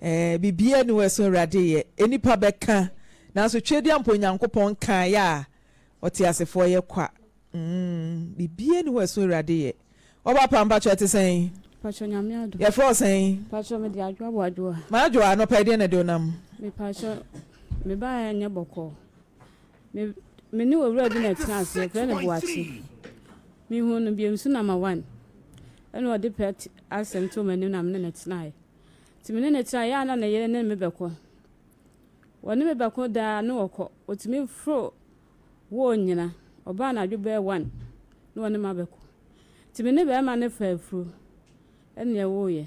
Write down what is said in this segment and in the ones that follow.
Ɛɛ, biribiara nni hɔ a ɛso Awurade yɛ. Nnipa bɛka, nanso Tweaduampo Onyankopɔn nkaeɛ a ɔteasefoɔ yɛ kwa. Mm, biribiara nni hɔ a ɛso Awurade yɛ. Ɔba pa, mpakyɛ ɛte sɛn? Mpakyɛ Nyame adom. Yɛfrɛ wo sɛn? Mpakyɛ mede Adwoa Boadwoa. M'Adwoa, anɔpa yi deɛn na ɛde wo nam? Mepakyɛ, mebaeɛ nyɛ bɔkɔɔ. Me, me ne owura bi na ɛtena ase, yɛfrɛ no Boakye. Mehuu no bio nso number one. Ɛna ɔde pɛ asɛm too m'anim na me ne no tenaeɛ. Nti me ne no tenaeɛ, ɛyɛ a na ne yere ne me bɛko. Wɔne me bɛko daa na ɔkɔ. Ɔtumi foro wall nyina. Ɔba anadwo bɛyɛ one na ɔne me abɛko. Nti me ne bɛrima no faa afuro ɛna ɛwoeɛ.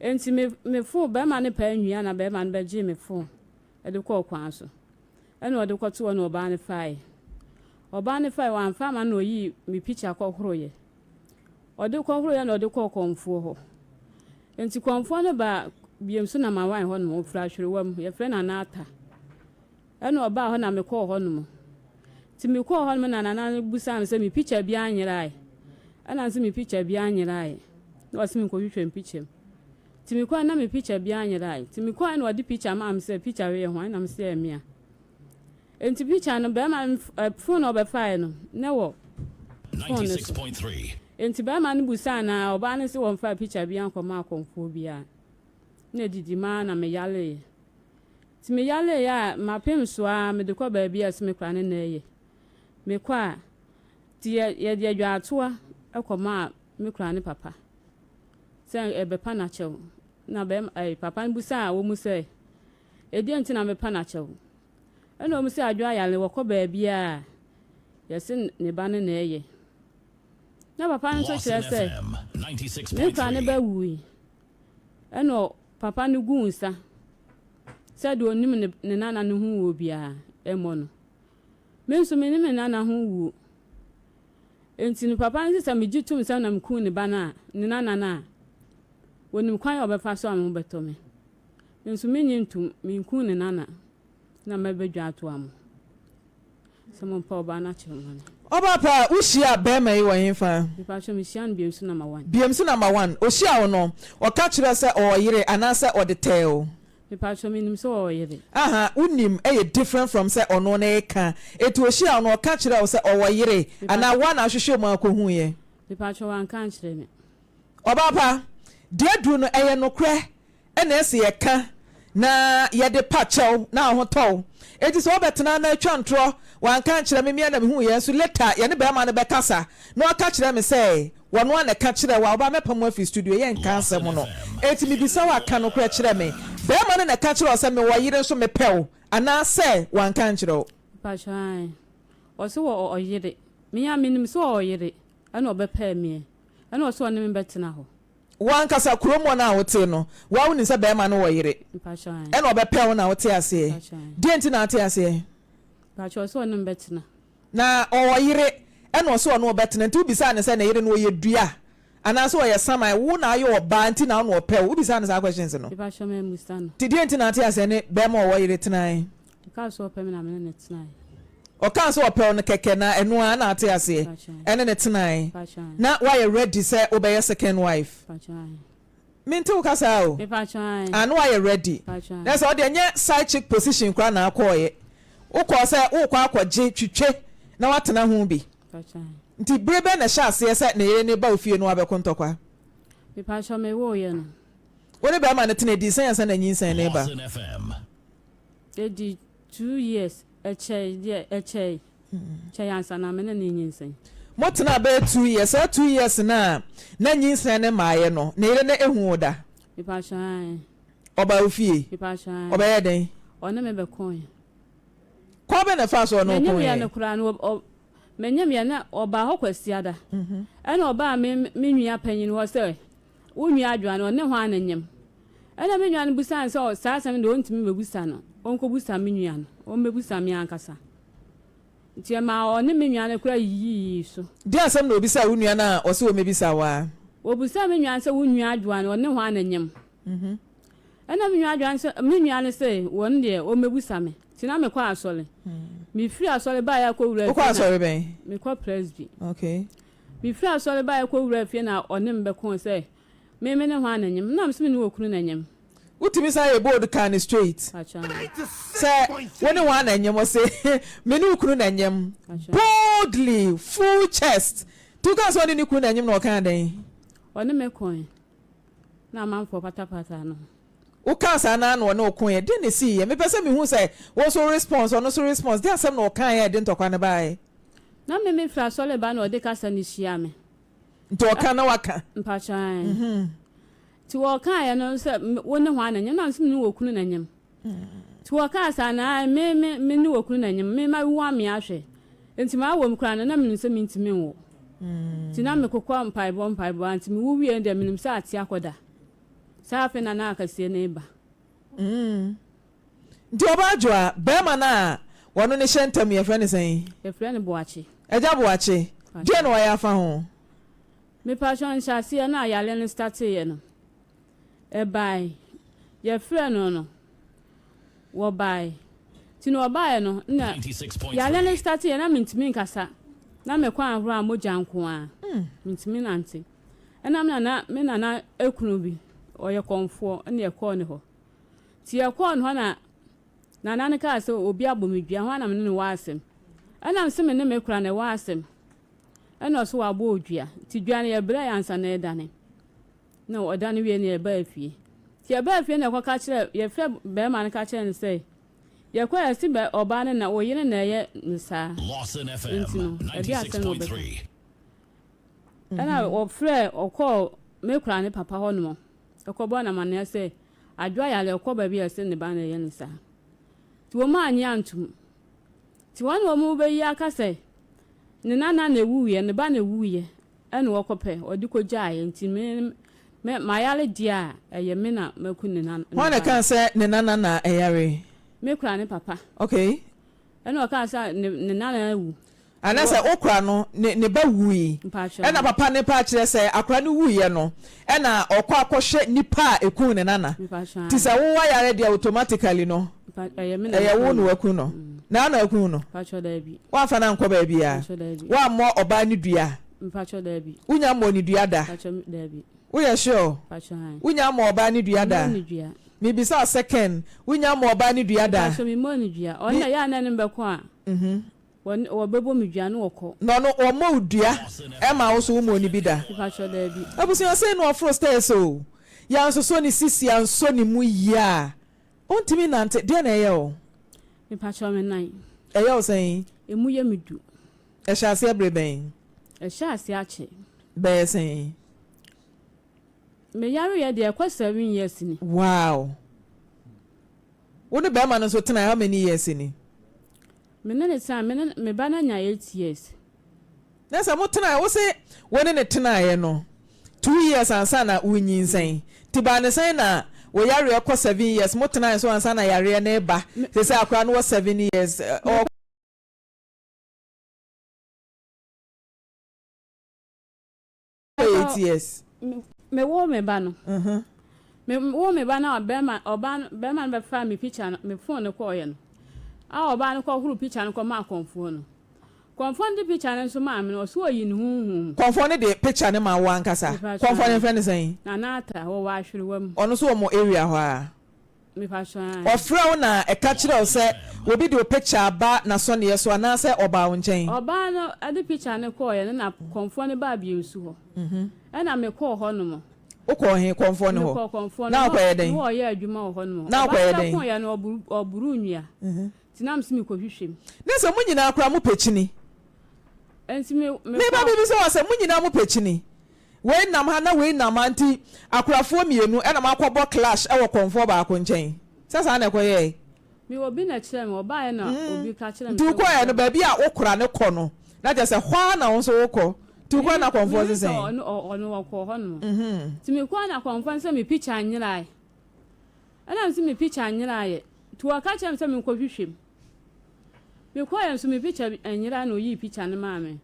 Nti me, me fon, bɛrima no paa nwia na bɛrima no bɛgyee me fon de kɔɔ kwan so. Ɛna ɔde kɔtoo hɔ na ɔbaa no faeɛ. Ɔbaa no faeɛ, wamfa amma no na ɔyii me picture kɔhoroeɛ. Ɔde kɔhoroeɛ na ɔde kɔɔ kɔmfoɔ hɔ. Nti kɔmfoɔ no baa biom so na mawan hɔ nom, ɔfiri Ahwerewa mu, yɛfrɛ no Nana Atta. Ɛna ɔbaa hɔ na mekɔɔ hɔ nom. Nti mekɔɔ hɔ nom na Nana no busaa me sɛ me picture biara nyeraeɛ. Ɛna nso me picture biara nyeraeɛ. Na ɔse menkɔhwehwɛ me picture mu. Nti mekɔe na me picture biara nyerae. Nti mekɔe na ɔde picture maa me sɛ picture wei yɛ hwan na mese ɛyɛ mea. Nti picture no bɛrima no phone a ɔbɛfaeɛ no na ɛwɔ phone no so. Nti bɛrima no busaa no a ɔbaa no se wɔmfaa picture biara nkɔmaa akɔmfoɔ biara. Na ɛdidi maa na meyareeɛ. Nti meyareeɛ a mapem so ara mede kɔ baabi a ɛse me koraa ne na ɛyɛ. Mekɔ a nti yɛde adwaatoa kɔmaa me koraa ne papa. Sɛ ɛbɛpa no akyɛw. Na bɛrima ɛɛ papa no bisaa wɔn sɛ, Ɛdeɛn nti na mepa no akyɛw? Ɛna wɔn sɛ adwo ayare wɔkɔ baabiara a, yɛse ne ba no na ɛyɛ. Na papa no nso kyerɛ sɛ ne kura ne ba wui. Ɛna papa no guu nsa sɛ deɛ ɔnim ne ne nana no ho wuo biara mmɔ no. Me nso menim me nana ho wuo. Enti no papa no se sɛ megye tom sɛ na mekum ne ba no a, ne nana no a, onim kwan a ɔbɛfa so a me ho bɛtɔ me. Me nso mennye ntom, menkum ne nana na mɛbɛdwa atoa mo sɛ mompa ɔbaa no akyɛw mma me. Ɔbaa pa, wohyiaa barima yi wɔ hefa? Mepakyɛw, mehyiaa no Biemso number one. Biemso number one. Ohyiaa wo no, ɔka kyerɛɛ wo sɛ ɔwɔ yere anaasɛ ɔde tɛɛ wo? Mepakyɛw menim sɛ ɔwɔ yere. Aha, wonim ɛyɛ different from sɛ ɔno na ɛka. Enti ohyia wo no ɔka kyerɛ wo sɛ ɔwɔ yere anaa woa na ahwehwɛ mu akɔhuiɛ? Mepakyɛw wanka ankyerɛ me. Ɔbaa pa, deɛ aduru no ɛyɛ nokorɛ ɛna ɛsɛ yɛka na yɛde pa kyɛw na wo ho tɔ wo. Enti sɛ wobɛtena na atwa ntorɔ, wanka ankyerɛ me, me ara na mehuiɛ nso later yɛne barima no bɛkasa na waka kyerɛ me sɛ Wɔno ara na ɛka kyerɛɛ wo a woba mɛpam wo afiri studio yɛnka asɛm no enti mebisa wo a ka nokorɛ kyerɛ me barima no na ɛka kyerɛɛ wo sɛ mewɔ yere nso mepɛ wo anaa sɛ wanka ankyerɛ wo. Mpakyɛw ae ɔse wɔ ɔyere me a menim sɛ ɔwɔ yere ɛna ɔbɛpɛɛ meɛ ɛna ɔse ɔne me bɛtena hɔ. Wo ankasa kurom hɔ no a wote no wo a wonim sɛ barima no wɔ yere Mpakyɛw ae. ɛna ɔbɛpɛ wo na wote aseɛ Mpakyɛw ae. deɛn nti na wote aseɛ? Mpakyɛw ɔse ɔne me bɛtena. Na ɔwɔ yere, ɛna ɔse ɔne wo bɛtena, nti wobisaa no sɛ ne yere no ɔyɛ dua anaasɛ ɔyɛ saman, wo na ayɛ ɔbaa nti na wo na ɔpɛ wo, wobisaa no saa questions no? Mepakyɛw mammusa no. Nti deɛn nti na ate aseɛ ne bɛɛma ɔwɔ yere tenae? Ɔkaa sɛ ɔpɛ me na mene no tenae. Ɔkaa sɛ ɔpɛ wo no kɛkɛ na ɛno ara na ate aseɛ ɛne no tenae? Mepakyɛw. Na woayɛ ready sɛ wobɛyɛ second wife? Mepakyɛw ae. Mente wo kasa o. Mepakyɛw ae. Ah na wayɛ ready. Mepakyɛw ae. Na sɛ ɔdeɛ nyɛ side chick position koraa na akɔɔyɛ. Wokɔɔ sɛ wokɔ akɔgye twitwe na watena ho bi. Mepakyɛw ae. Nti bere bɛn na ɛhyɛ aseɛ sɛ ne yere no ba wo fie na wabɛko ntɔkwa? Mepakyɛw mewooyɛ no. Wo ne barima no tena edii sɛn ansa na nyinsɛn no reba? Edi 2 years ɛkyɛe deɛ ɛkyɛe kyɛe ansa na me ne no nyinsɛn. Mo tenaa bɛyɛ 2 years, saa 2 years no a na nyinsɛn no mmaeɛ no, ne yere no ehu wo da? Mepakyɛw ae. Ɔbaa wo fie? Mepakyɛw ae. Ɔbɛyɛɛ dɛn? Ɔne me bɛkoeɛ. Kwan bɛn na ɛfaa so ɔne wo Menyem yɛ koeɛ? no koraa no ɔ menyem yɛ na ɔbaa hɔ Kwasiada. Ɛna ɔbaa me me nua panyin hɔ sɛ wo nua Adwoa no ɔne hwan na nyem? Ɛna me nua no bisaa no sɛ saa asɛm no deɛ ɔntumi mmɛbisa no, ɔnkɔbisa me nua no, ɔmmɛbisa me ankasa. Nti ɛmaa ɔne me nua no koraa yiyii so. Deɛn asɛm na ɔbisaa wo nua no a ɔse ɔmmɛbisa wo a? Ɔbisaa me nua no sɛ wo nua Adwoa no ɔne hwan na nyem? Ɛna me nua Adwoa no sɛ me nua no se wɔn deɛ ɔmmɛbisa me. Nti na mekɔ asɔre. Mefiri asɔre baeɛ akɔwura Wokɔ fie na asɔre bɛn? mekɔ Presby. Okay. Mefiri asɔre baeɛ kɔwura fie na ɔne me bɛkoo sɛ me me ne hwan na nyem? Na mese me ne okunu na nyem. Wotumi san yɛ bold kaa no straight sɛ wo ne hwan na nyem ɔse me ne wo kunu na nyem boldly full chest nti wokaa sɛ ɔne ne kunu na nyem na ɔkaa dɛn? Ɔne me koe na amanfoɔ patapataa no ho. Wokaa saa naa na ɔne wo koeɛ deɛn na ɛsiiɛ? Mepɛ sɛ mehu sɛ wo nso wo response ɔno nso response deɛn asɛm na ɔkaeɛ a ɛde ntɔkwa no baeɛ? Na me mefiri asɔre ba na ɔde kasa no hyia me. Nti ɔka na waka? Mpakyɛ ae. Nti wɔkaeɛ no sɛ, Wo ne hwan na nyem? Na mese, Me ne wɔ kunu na nyem. Nti wɔkaa saa no, ae, me, me, me ne wɔ kunu na nyem. Me mawu ame ahwɛ. Nti mawɔ mu koraa no, na menim sɛ mentumi nwo. Nti na mekokɔ mpaebɔ mpaebɔ ara. Nti mewo wieɛ no deɛ, menim sɛ ate akɔda. Saa afei na na akɛseɛ no reba. Nti ɔbaa Adwoa, barima no a wɔne no hyɛ ntam yɛfrɛ no sɛn? Yɛfrɛ no Boakye. Agya Boakye, deɛn na wayɛ afa ho? Mepakyɛw nhyɛaseɛ no a yareɛ no starteeɛ no ɛbae yɛfrɛɛ no no wɔbae nti no wɔbaeɛ no na yareɛ no starteeɛ na mentumi nkasa na me kwan ahorow a mogya nko ara mentumi nante ɛna me nana me nana ekunu bi ɔyɛ kɔnfoɔ ɛna yɛkɔɔ ne hɔ nti yɛkɔɔ ne hɔ na nana no kaa sɛ obi abɔ me dua hɔ na me ne no wɔ asɛm ɛna me sɛ me ne me kora na ɛwɔ asɛm Ɛna ɔse wabɔ odua. Nti dua no yɛbrɛɛ ansa na ɛredane. Na ɔdane wie no yɛbaa fie. Nti yɛbaa fie na yɛkɔka kyerɛ, yɛfrɛ bɛrima no ka kyerɛ no sɛ, yɛkɔ yɛse bɛ ɔbaa no na wo yere na ɛyɛ no saa. Nti no, ɛde asɛm na ɔbɛka. Ɛna wɔfrɛ ɔkɔɔ me kora ne papa hɔ nom. Ɛkɔbɔɔ no amanneɛ sɛ Adwoa yare ɔkɔ baabi a yɛse ne ba na ɛyɛ no saa. Nti wɔn annye antom. Nti wɔn na wɔn bɛyi aka sɛ ne nana na ɛwuiɛ, ne ba na ɛwuiɛ ɛna wɔkɔpɛ ɔde kɔgyaeɛ nti me me mayare deɛ a ɛyɛ me na maku ne nana. Hwan na ɛkaa sɛ ne nana na ɛyare? Me kura ne papa. Okay. Ɛna ɔkaa sɛ ne ne nana awu. Anasɛ wo kora no ne ne ba wui ɛna papa no pa kyerɛ sɛ akora no wuiɛ no ɛna ɔkɔ akɔhwɛ nipa a ɛkuu ne nana nti sɛ wo wayare deɛ automatically no ɛyɛ wo na waku no na na aku no woamfa no ankɔ baabiaa woammɔ ɔbaa no dua wonya mmɔ ne dua da woyɛ sure wonya mmɔ ɔbaa no dua da mebisa second wonya mmɔ ɔbaa no dua da Wɔbɛbɔ me dua na wɔkɔ. Na ɔno ɔmmɔ wo dua ɛma wo so wo mmɔɔ no bi da. Mepakyɛw daabi. Abusua sei na ɔforo stairs o. Yɛansosɔ ne sisi ansɔ ne mu yie a ɔntumi nnante. Deɛn na ɛyɛ wo? Mepakyɛw me nan. Ɛyɛ wo sɛn? Emu yɛ me du. Ɛhyɛ aseɛ bere bɛn? Ɛhyɛ aseɛ akyɛ. Bɛyɛ sɛn? Me yareɛ deɛ ɛkɔ 7 years ni. Wow! Wo ne bɛrima no nso tenae how many years ni? Me ne no tenae, me ne me ba no anya 8 years. Na sɛ mo tenae, wo se wo ne no tenaeɛ no 2 years ansa na wonyinsɛn, nti baa ne sɛn na wo yareɛ kɔ 7 years, mo tenae nso ansa na yareɛ no reba, seesei akwadaa no wɔ 7 years, ɔ. 8 years. Me woo me ba no. Me woo me ba no a bɛrima ɔbaa no bɛrima no bɛfaa me picture no me phone no kɔɔyɛ no. A ɔbaa no kɔhoro picture no kɔmaa kɔnfoɔ no. Kɔnfoɔ no de picture no nso maa me no ɔso ɔyi ne honhom mu. Kɔnfoɔ no de picture no maa wo ankasa? Kɔnfoɔ no yɛfrɛ no sɛn? Nana Atta wɔwɔ Ahwerewa mu. Ɔno nso wɔ mo area hɔ ara? Ɔfrɛɛ wo na ɛka kyerɛɛ wo sɛ obi de wo picture aba n'asɔneɛ so anaasɛ ɔbaa wo nkyɛn? Ɔbaa no de picture no kɔeɛ no na kɔmfoɔ no baa Biensu hɔ. Ɛna mekɔɔ hɔ nom. Wokɔɔ he? Kɔmfoɔ no hɔ? Mekɔɔ kɔmfoɔ no Na wokɔyɛ dɛn? Na ɔyɛ adwuma wɔ hɔ nom. Na wokɔyɛ Ɔbaa no dɛn? bɛkoeɛ no ɔboro nnua. Nti na mese mekɔhwehwɛ mu. Ne sɛ mo nyinaa koraa mopɛ kyini? Nti me Meba mekɔɔ. bɛbisa wo asɛm, mo nyinaa mopɛ kyini? Wei nam ha na wei nam ha nti akorafoɔ mmienu na moakɔbɔ clash wɔ kɔmfoɔ baako nkyɛn. Sɛ saa na ɛkɔyɛɛe? Me obi na ɛkyerɛɛ me, ɔbaeɛ na obi ka kyerɛɛ me Nti sɛ wokɔeɛ no wɔfrɛ me. baabi a wokora no kɔ no na kyerɛ sɛ hɔ ara na wo nso wokɔ. Nti wokɔeɛ na kɔmfoɔ Menim se sɛ sɛn? ɔno ɔno ɔkɔɔ hɔ nom. Nti mekɔɔ na kɔmfoɔ no sɛ me picture nyeraeɛ. Ɛna mese me picture nyeraeɛ. Nti ɔka kyerɛɛ me sɛ menkɔhwehwɛ mu. Mekɔeɛ nso me picture nyeraeɛ na ɔyii picture no maa me.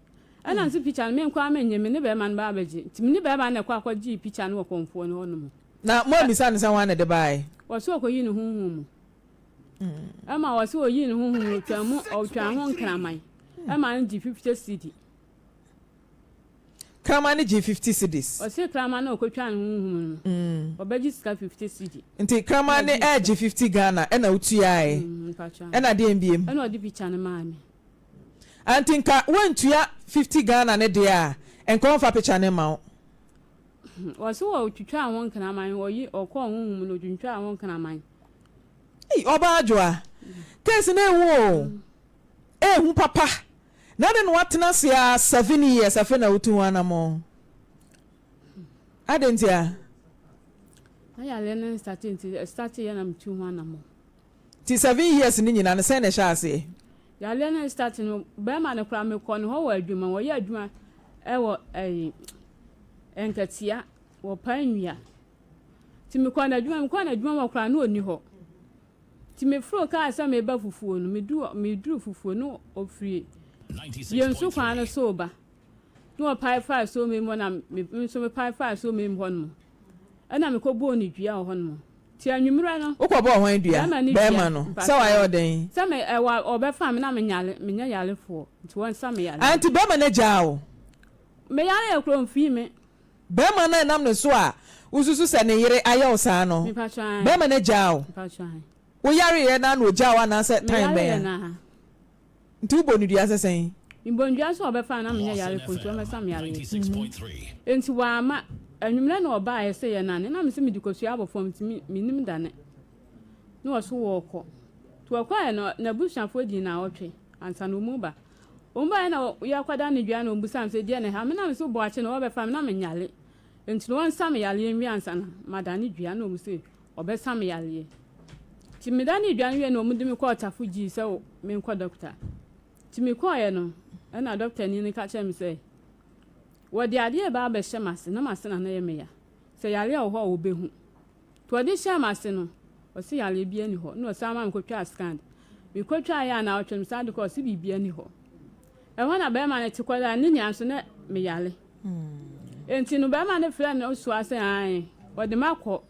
Ɛna nso picture no me nko ara mennye, me ne barima no ba abɛgye. Nti me ne barima no na ɛkɔ akɔgyee picture no wɔ kɔmfoɔ no hɔ nom. Na moammisa no sɛ hwan na ɛde baeɛ? Ɔse ɔkɔyii no honhom mu. Ɛma ɔse ɔyii no honhom mu, ɔtwaa mu, ɔtwaa ho nkraman. Ɛma no gye 50 cedi. Kraman no gyee 50 cedis. Ɔse kraman no a ɔkɔtwaa ne ho nhum no, ɔbɛgye sika 50 cedi. Nti kraman no ɛɛgye 50 Ghana ɛna wotuaaɛ? Mpakyɛw. Ɛna deɛn biom? Ɛna ɔde picture no maa me. Ah nti nka woantua 50 Ghana no deɛ a, nka ɔmfa picture no mma wo? Ɔse ɔtwitwaa ho nkraman, ɔyi ɔkɔɔ honhom mu no ɔtwitwaa ho nkraman. Ei ɔbaa Adwoa, case no ehu oo, ehu papa, na adɛn na woatena ase aa 7 years afei na wotu ho anamɔn? Adɛn ntia? Na yareɛ no nstate nti ɛstate yɛ na metu ho anamɔn. Nti 7 years no nyina no sɛn na ɛhyɛ aseɛ? Yareɛ no start no bɛrima no koraa mekɔ ne hɔ wɔ adwuma wɔyɛ adwuma ɛwɔ ɛyi nkatia wɔpae nnua nti mekɔ n'adwuma mekɔ n'adwuma wɔ koraa na ɔnni hɔ nti meforo kaa sɛ meba fufuo no medu meduru fufuo no ɔfiri yɛn so kwan no so ba na ɔpae faa so mem hɔ na me nso mepae faa so mem hɔ nom ɛna mekɔbɔɔ ne dua wɔ hɔ nom Nti anwummerɛ no. Wokɔ bɔɔ hwan dua? Bɛɛma no dua. Bɛɛma no. Sɛ wayɛ wo dɛn? Sɛ me ɛ wa ɔbɛfa me na me nyare me nyɛ yarefoɔ nti wɔn sa me yareɛ. Ah nti bɛɛma no agyaa wo? Me yare yɛ koro nfii me. Bɛɛma no a ɛnam ne so a wo susu sɛ ne yere ayɛ wo saa no Mepakyɛ ae. bɛɛma no agyaa wo? Mepakyɛ ae. Wo yareɛ no ara na ogyaa wo anaasɛ Me time yareɛ bɛn a? no ara. Nti wobɔ no dua sɛ sɛn? Mebɔ no dua sɛ ɔbɛfa a na menyɛ yarefo nti ɔmmɛsa me yareɛ. Enti wamma. Anwummerɛ na ɔbaeɛ sɛ yɛnane na mese mede kosua abɔ fam nti mennim dane. Na ɔse wɔɔkɔ. Nti wɔkɔeɛ no n'abusuafoɔ dii naawɔtwe ansa na wɔn reba. Wɔn baeɛ na yɛrekɔda no dua na wɔbisaa me sɛ deɛ na ɛha me na mese boakye na wɔbɛfa me na menyare. Enti na wɔnsa me yareɛ nwie ansa na madane dua na wɔn se ɔbɛsa me yareɛ. Nti medanee dua no wieɛ na wɔde me kɔɔ Tafo gyii sɛ menkɔ dɔkta. Nti mekɔeɛ no ɛna dɔktani no ka kyerɛɛ me sɛ wɔde adeɛ reba abɛhyɛ m'ase na m'ase na na ɛyɛ me ya. Sɛ yareɛ wɔ hɔ a wɔbɛhu. Nti wɔde hyɛɛ m'ase no ɔse yareɛ biara nni hɔ na ɔsan maa mekɔtwaa scan. Mekɔtwaeɛ a naawɔtwe no mesan de kɔɔ ɔse biribiara nni hɔ. Ɛhɔ na bɛrima no te kɔdaa ne nua nso na meyare. Enti no bɛrima no frɛɛ me soa sɛ ae ɔde makɔ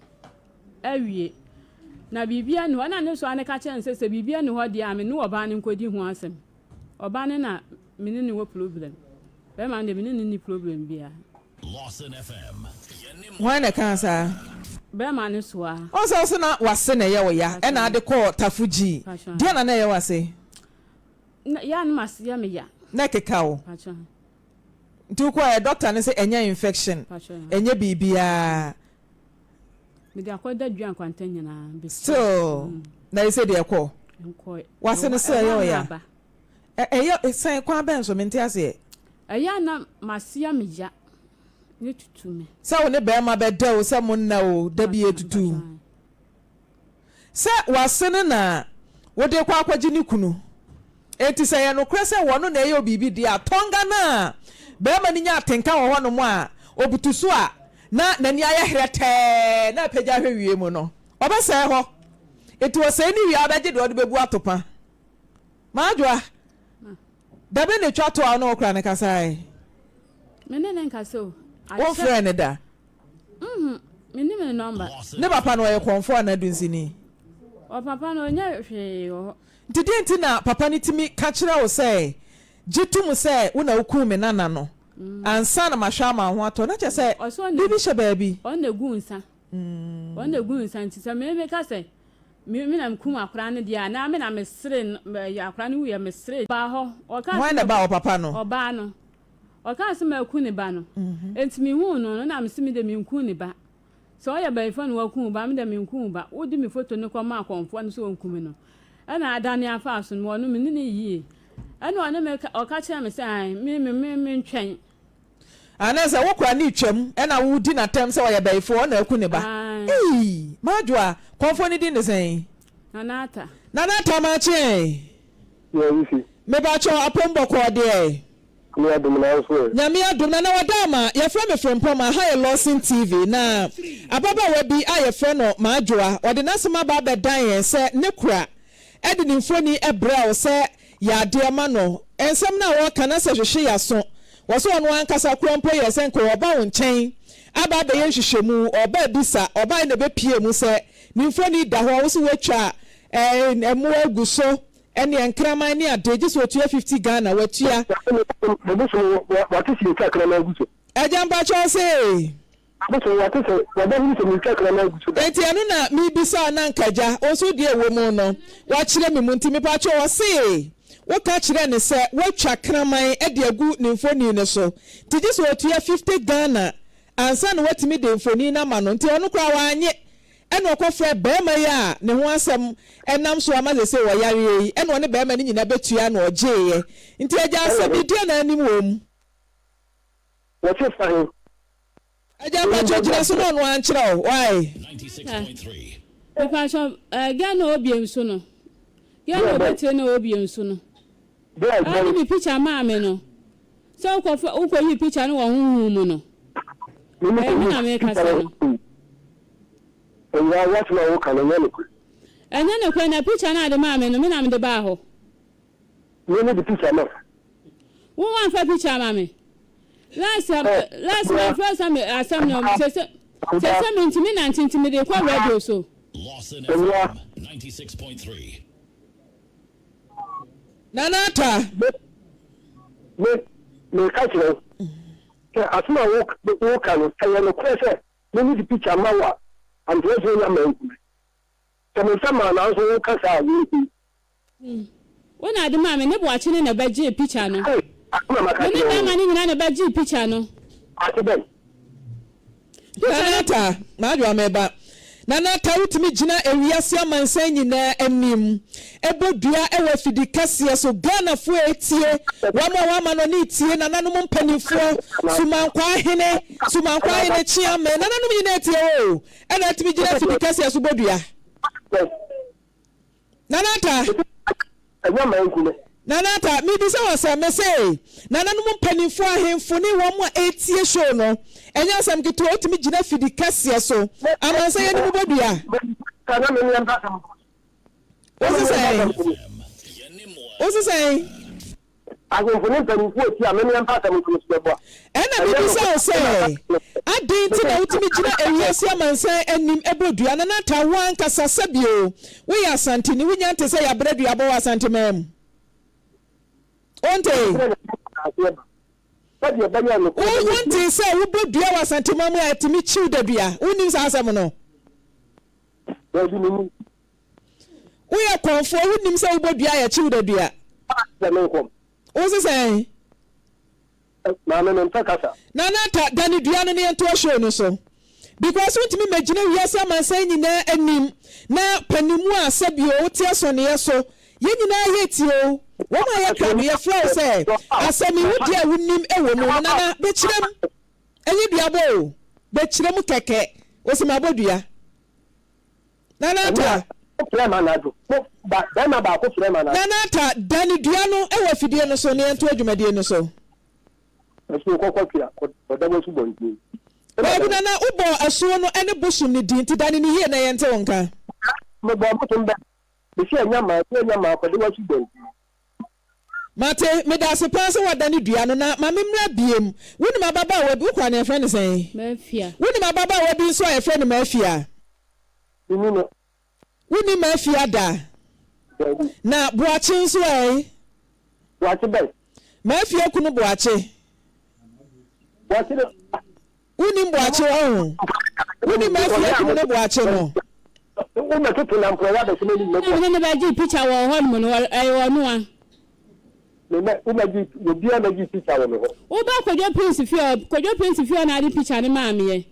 awie. Na biribiara nni hɔ. Ɛnna ne soa no ka kyerɛɛ no sɛ, sɛ biribiara nni hɔ deɛ a, me ne ɔbaa no nkɔdi ho asɛm. Ɔbaa no na me ne no wɔ problem. Bɛrima no deɛ, me ne no nni problem biara. Hwan na ɛkaa saa? Bɛrima no soa. Ɔn sɛ wo se na w'ase na ɛyɛ wo ya ɛna ade kɔɔ Tafo Gyii. Deɛn na na ɛyɛ w'ase? Na yɛ a na m'ase yɛ me ya. Na ɛkeka wo? Nti wokɔɛ doctor no se ɛnyɛ infection, ɛnyɛ biribiara. Mede akɔda dua nkwanta nyinaa bɛsi. Still na ɛsɛ deɛ ɛkɔ. Nkɔɛ. Wase no still ɛyɛ ɔya. Ɛyɛ sɛn kwan bɛn so mente aseɛ. Ɛyɛ a na m'ase yɛ me ya ne tutu me. Sɛ wo ne bɛrima bɛda o sɛ mo nna o da bi etutu. Sɛ w'ase no na wode rekɔ akɔgye ne kunu. Enti sɛ ɛyɛ nokorɛ sɛ wɔno na ɛyɛ wo biribi deɛ a, tɔnga no a barima no nya atenka wɔ hɔnom a ɔbutu so a na n'ani ayɛ herɛtɛɛ na apagya ahwɛ wiem no, ɔbɛsɛe hɔ. Enti ɔsɛe no wie a, ɔbɛgye deɛ ɔde bɛbu atopa. M'adwoa, da bɛn na ɛtwa to a wo ne wo kora no kasaeɛ? Me ne no nkasa o. Womfrɛɛ no da? Nhmm, mennim ne nɔmba. Ne papa no ɔyɛ kɔmfoɔ anaa dunsini? Ɔpapa no ɔnyɛ hwee wɔ hɔ. Nti deɛn nti na papa no tumi ka kyerɛ wo sɛ gye to mu sɛ wo na wokum me nana no ansa na mahwɛ ama wo ho atɔ? Na kyerɛ sɛ biribi hyɛ baabi. Ɔno na ɛgu nsa. Ɔno na ɛgu nsa nti sɛ me meka sɛ me na mekum akwadaa no deɛ a anaa me na mesere no akwadaa no wuiɛ mesere. Ɔbaa hɔ. Ɔkaa Hwan sɛ na ɛbaa hɔ papa no? Ɔbaa no. Ɔkaa sɛ maku ne ba no. Enti mehuu no no na mese me deɛ menkuu ne ba. Sɛ ɔyɛ bayifoɔ na waku wo ba a, me deɛ menku wo ba. Wode me foto no kɔmaa akɔmfoɔ no sɛ wɔnku me no, ɛna adane afaa so no, ɔno me ne no yie. Ɛna ɔne me ka, ɔka kyerɛɛ me sɛ ae, me me me mentwɛn. Anaasɛ wo kora no retwam ɛna wodi no atɛm sɛ ɔyɛ bayifoɔ ɔna aku ne ba. Ae. Eii! M'adwoa, kɔmfoɔ no din de sɛn? Nana Atta. Nana Atta makye! Yeah, Wifi. Mepakyɛw apom bɔkɔɔ deɛ. Nyame adom na wo nso ɛ? Nyame adom Nana Wadaama, yɛfrɛ me Frimpong aha yɛ Lawson TV na ababaawa bi a yɛfrɛ no Maadwoa ɔde n'asɛm aba abɛdan yɛn sɛ ne kora de ne mfoni brɛ wo sɛ yɛ adeɛ ma no nsɛm no a ɔreka no asɛ hwehwe y'aso wɔ sɛ ɔno ankasa kora mpo yɛ sɛ nka ɔreba wo nkyɛn aba abɛyɛ nhwehwɛmu ɔreba abisa ɔbaeɛ na ɛbɛpie mu sɛ ne mfoni da hɔ wo se woatwa mmoa agu so Ɛneɛ nkraman ne adeɛ gye sɛ ɔtua 50 Ghana watua. Ne bosom wate si atwa kraman agu so. Agya mpakyɛw se. Abosom wate sɛ wabɛhunu sɛ meretwa kraman agu so da. Enti ɛno na mebisa wo na anka agya wo nso deɛ ɛwɔ mu no wakyerɛ me mu nti mepakyɛw ɔse woka kyerɛɛ no sɛ woatwa kraman de agu ne mfoni no so nti gye sɛ ɔtua 50 Ghana ansa na watumi de mfoni no ama no nti ɔno koraa wannye ɛna ɔkɔfrɛɛ barima yi a ne ho asɛm nam so ama seesei ɔyareɛ yi ɛna ɔne barima no nyinaa bɛtua na ɔgyeeɛ nti agya asɛm yi deɛn na anim wɔ mu? Wɔte fa he? Agya mpakyɛ gyina so na ɔno ara nkyerɛ wo why. Mepakyɛ eh girl na ɔwɔ biem so no girl na ɔbɔ tire na ɔwɔ biem so no ɔde me picture maa me no sɛ wokɔ fɛ wokɔ yi picture no wɔ honhom mu no ɛyɛ me na mekasa no. Ewura w'asɛm a woka no nyɛ nokorɛ. Ɛnyɛ nokorɛ na picture no a de maa me no me na mede baa hɔ. Me me de picture ma. Wo wanfa picture ama me. Last last ma fɛ sɛ me asɛm no sɛ sɛ sɛ sɛ me ntumi nante nti me de kɔ radio so. Lawson FM 96.3. Nana Atta. Me me me ka kyerɛ wo sɛ asɛm a wo wo ka no ɛyɛ nokorɛ sɛ me me de picture ma wo a antoa so nya ma nku me sɛ me nsa maa nanso wo ka saa a wo nku. Wo na ade maa me ne boakye ne na bɛ gyee picture no. Ei asem a maka Me ne kyerɛ wo bɛɛma no. no nyinaa na bɛ gyee picture no. Ase bɛn? Picture no. Nana Atta, m'adwoa meba. Nana Atta wotumi gyina ewiase amansan nyinaa anim bɔ dua wɔ afidi kɛseɛ so. Ghanafoɔ a ɛretie, wɔn a wɔama no ani retie, nananom mpanimfoɔ, Sumankwaa hene, Sumankwaa hene Kyeame, nananom nyinaa retie wo o, ɛna atumi gyina afidi kɛseɛ so bɔ dua. Nana Atta. Ɛnyɛ manku me. Nana Atta, mebisa wo asɛm, mese, nananom mpaninfoɔ, ahenfo ne wɔn a ɛretie show no, ɛnyɛ asɛm ketewa, wotumi gyina fidi kɛseɛ so, amansan yi anim bɔ dua. Wose sɛn? Wose sɛn? Ahemfo ne mpanimfoɔ retie a, me meɛmfa asɛm nto no so bɛboa. Ɛnna mebisa wo sɛ, Adɛn nti na wotumi gyina ewiase amansan anim bɔ dua no? Na taa wo ankasa sɛ bio, woyɛ Asanteni, wunnya nte sɛ yɛabrɛ duabɔ wɔ Asanteman mu. Wontee? Wontee sɛ wobɔ dua wɔ Asanteman mu a ɛtumi kyiw dadua? Wonnim saa asɛm no? Dabi, mennim. Woyɛ kɔmfoɔ, wonnim sɛ wobɔ dua a yɛkyew da dua? Sɛ me nkɔm. Wo se sɛn? Maame mempɛ kasa. Nana ta dane dua no na yɛntoa show no so. Because wontumi mmɛgyina wiase amansan nyinaa anim na panimu a sɛbio wote asɔneɛ so. Yɛn nyinaa yɛretie o. Wɔn a yɛkra no yɛfrɛ wo sɛ asɛm yi wo deɛ a wonim wɔ mu no Nana bɛkyerɛ mu. Ɛnyɛ duabɔ o. Bɛkyerɛ mu kɛkɛ. Wose mabɔ dua. Nana Atta. Nana Atta, dane dua no wɔ afidie no so na yɛntoa dwumadie no so. Daabi Nana, wobɔɔ asuo no ne bosom no din nti dane no yie na yɛnte wo nka. Mate, medase paa sɛ woadane dua no, na ma me mmra biem. Wonim ababaawa bi, wo koraa no yɛfrɛ no sɛn? Mafia. Wonim ababaawa bi nso a yɛfrɛ no Mafia? Menni no. Wonni Mafia da? Daabi. Na Boakye nso ɛ? Boakye bɛn? Mafia kunu Boakye. Boakye no. Wonim Boakye ɔho? Wonim Mafia kunu ne Boakye no? Wobɛtoto na mporɔwɔ abɛhyɛ m'anim mɛboa. Ɛna me ne no bɛgyee picture wɔ hɔ nom no, ɛyɛ ɔno a. Me mɛ, wobɛgye, obiara mɛgye picture wɔ me hɔ. Woba Kwadwo Prince fie hɔ, Kwadwo Prince fie hɔ na ade picture no maa meɛ.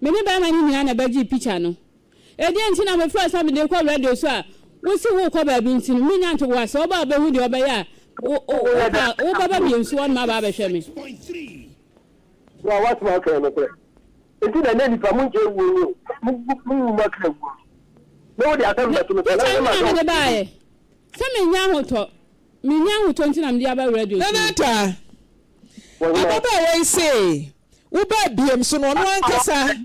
Me ne bɛrima no nyinaa na ɛbɛgyee picture no. Ɛdeɛn nti na mefrɛ wo sɛ mede rekɔ radio so a, wose worekɔ baabi nti no, mennya ntoboaseɛ. Woba a wobɛhu deɛ wɔbɛyɛ a, wo, wo, wopɛ a, wobɛba bio nso hɔnom aba abɛhwɛ me. Wo a w'asɛm a woka yɛ nokorɛ. Enti na ɛnnɛ nnipa monkyɛ wuo no o, monwu mo akra wuo no. Na wode asɛm bɛto me so, Picture na no na mema mede baeɛ. Sɛ mennya ahotɔ, mennya ahotɔ nti na mede aba radio so Nana no. Ataa, ababaawa yi se wobaa biem so no ɔno ankasa.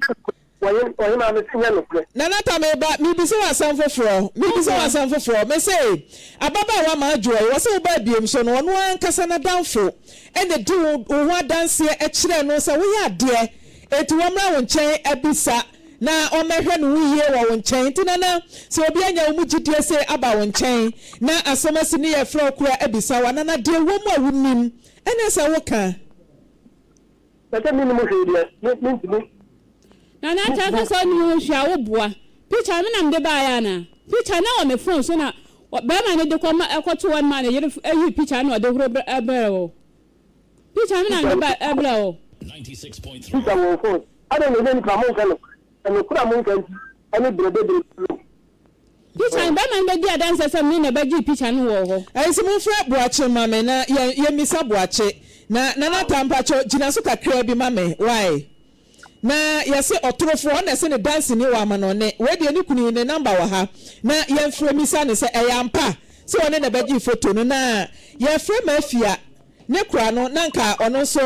Ɔhemaa mese nyɛ nokorɛ. Nana Ataa meba, mebisa wo asɛm foforɔ, mebisa wo asɛm foforɔ, mese ababaawa Maadwoa yi wɔse wobaa biem so no ɔno ankasa n'adamfo na edi wo ho adanseɛ kyerɛɛ no sɛ woyɛ adeɛ enti wɔmmra wo nkyɛn abisa na ɔmmɛhwɛ ne ho yie wɔ wo nkyɛn. Nti Nana, sɛ obi anya wo mu gyidie sei aba wo nkyɛn na asɛm asi ne yɛfrɛ wo koraa abisa wo a, Nana deɛ ɛwɔ mu a wonim ɛne sɛ woka. Na sɛ mennim hwee deɛ, me, mentumi. Nana kyerɛ sɛ sɛ wonim ho hwee a wo boa. Picture no me na mede baeɛ anaa? Picture no wɔ me phone so na barima no de kɔ ma ɛkɔto hɔ no maa ne yere yii picture no na ɔde horo brɛɛ wo. Picture no me na mede ba ɛbrɛɛ wo. Picture wɔ wo phone. Adɛn na ɛnyɛ nipa monka nokorɛ? Nokorɛ a monka nti ɛne berɛ bebrebe no. Picture no bɛrima no bɛdi adanseɛ sɛ me na bɛgyee picture no wɔ hɔ. Ɛnti monfrɛ Boakye mma me na yɛn yɛmmisa Boakye. Na Nana Ataa mpakyɛw gyina so kakraa bi ma me why? Na yɛse ɔtorofoɔ ɔna ɛse ne danseni wɔ amanɔne wei deɛ ne kunu yi ne number wɔ ha na yɛnfrɛ mmisa no sɛ ɛyɛ ampa sɛ ɔne na bɛgyee photo no na yɛfrɛ Mafia Ne kora no, na anka ɔno nso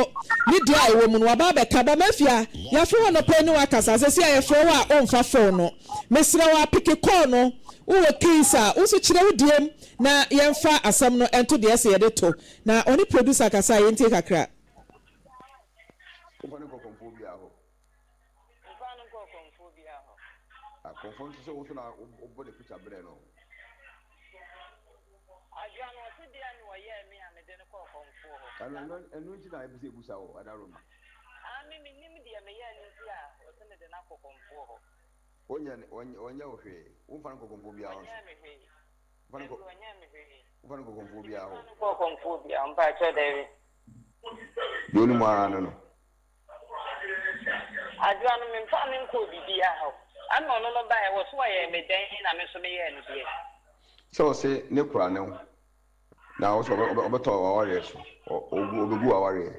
ne deɛ a ɛwɔ mu no, waba abɛka. Ba Mafia, yɛafrɛ wo anɔpa yi ne wo akasa. Seesei a yɛfrɛ wo a, womfa phone no. Mesrɛ wo a, peke call no. Wowɔ case a, wo nso kyerɛ wo deɛ mu na yɛmfa asɛm no nto deɛ ɛsɛ yɛde to. Na ɔne producer kasa a, yɛntie kakra. Womfa no nkɔ kɔmfoɔ biara hɔ. Mfa no nkɔ kɔmfoɔ biara hɔ. Ah, kɔmfoɔ nso sɛ wo nso na wobɔ ne picture brɛ no. Adwoa no ɔse deɛ na ɔyɛɛ me a mede no kɔɔ kɔmfoɔ hɔ. Ɛno ɛno ɛno nti na ɛpɛ sɛ ebusa wo Adaroma. Ah me mennim deɛ meyɛɛ no nti a ɔse mede no akɔ kɔmfoɔ hɔ. Ɔnyɛ ɔnyɛ wo hwee. Womfa no nkɔ kɔmfoɔ biara hɔ nso. Ɔnyɛɛ me hwee. Womfa no nkɔ Dabi ɔnyɛɛ me hwee. Womfa no nkɔ kɔmfoɔ biara hɔ. Memfa no nkɔɔ kɔmfoɔ biara hɔ mpakyɛw dabi. Deɛ onim ara no no. Adwoa no memfaa no nkɔɔ biribiara hɔ. Ɛna ɔno no baeɛ, wɔ so ɔyɛɛ me dɛn na me nso meyɛɛ no deɛn? Sɛ ɔse ne kora ne wo na wo sɛ ɔbɛtɔ w'awareɛ so, ɔbɛgu w'awareɛ.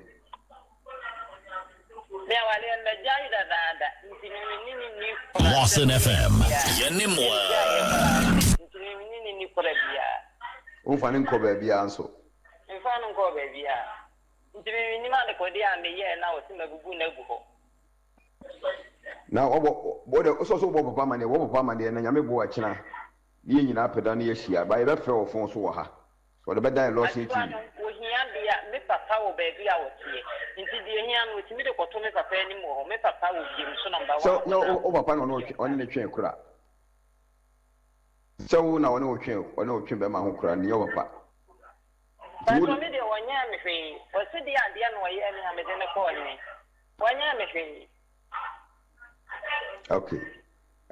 Me awareɛ no magyae dadaada nti me me ne no nni kora Lawson sɛ FM, biara. yɛne mo Megyaeɛ aa. koraa nti me me ne no nni kora biara. Womfa no nkɔ baabiara nso. Memfaa no nkɔɔ baabiara. Nti me mennim adekodeɛ a meyɛɛ na ɔse mabubu no agu hɔ. Na wɔbɔ wɔ dɛ wosɔ so wobɔ papa amaneɛ wɔ papa amaneɛ na nyame boa ɛkyena ne yɛn nyinaa pɛ da ne yɛahyia ba yɛbɛfrɛ wɔ fon so wɔ ha wɔde bɛdan Lawson Adewa TV. no ohia bea me papa wɔ baabi a ɔteɛ nti deɛ ehia no otumi de kɔto me papa anim wɔ hɔ me papa wɔ wiem so number Sɛ one nyɛ wɔ wo papa na ɔne ɔne ne twe kora sɛ wo na ɔne wo twe ɔne wo twe bɛma ho kora ne nyɛ wo papa. Mpakyɛw me deɛ wɔnyɛɛ me hwee ɔse deɛ adeɛ na ɔyɛɛ me a mede no kɔɔ he wɔnyɛɛ me hwee. Ok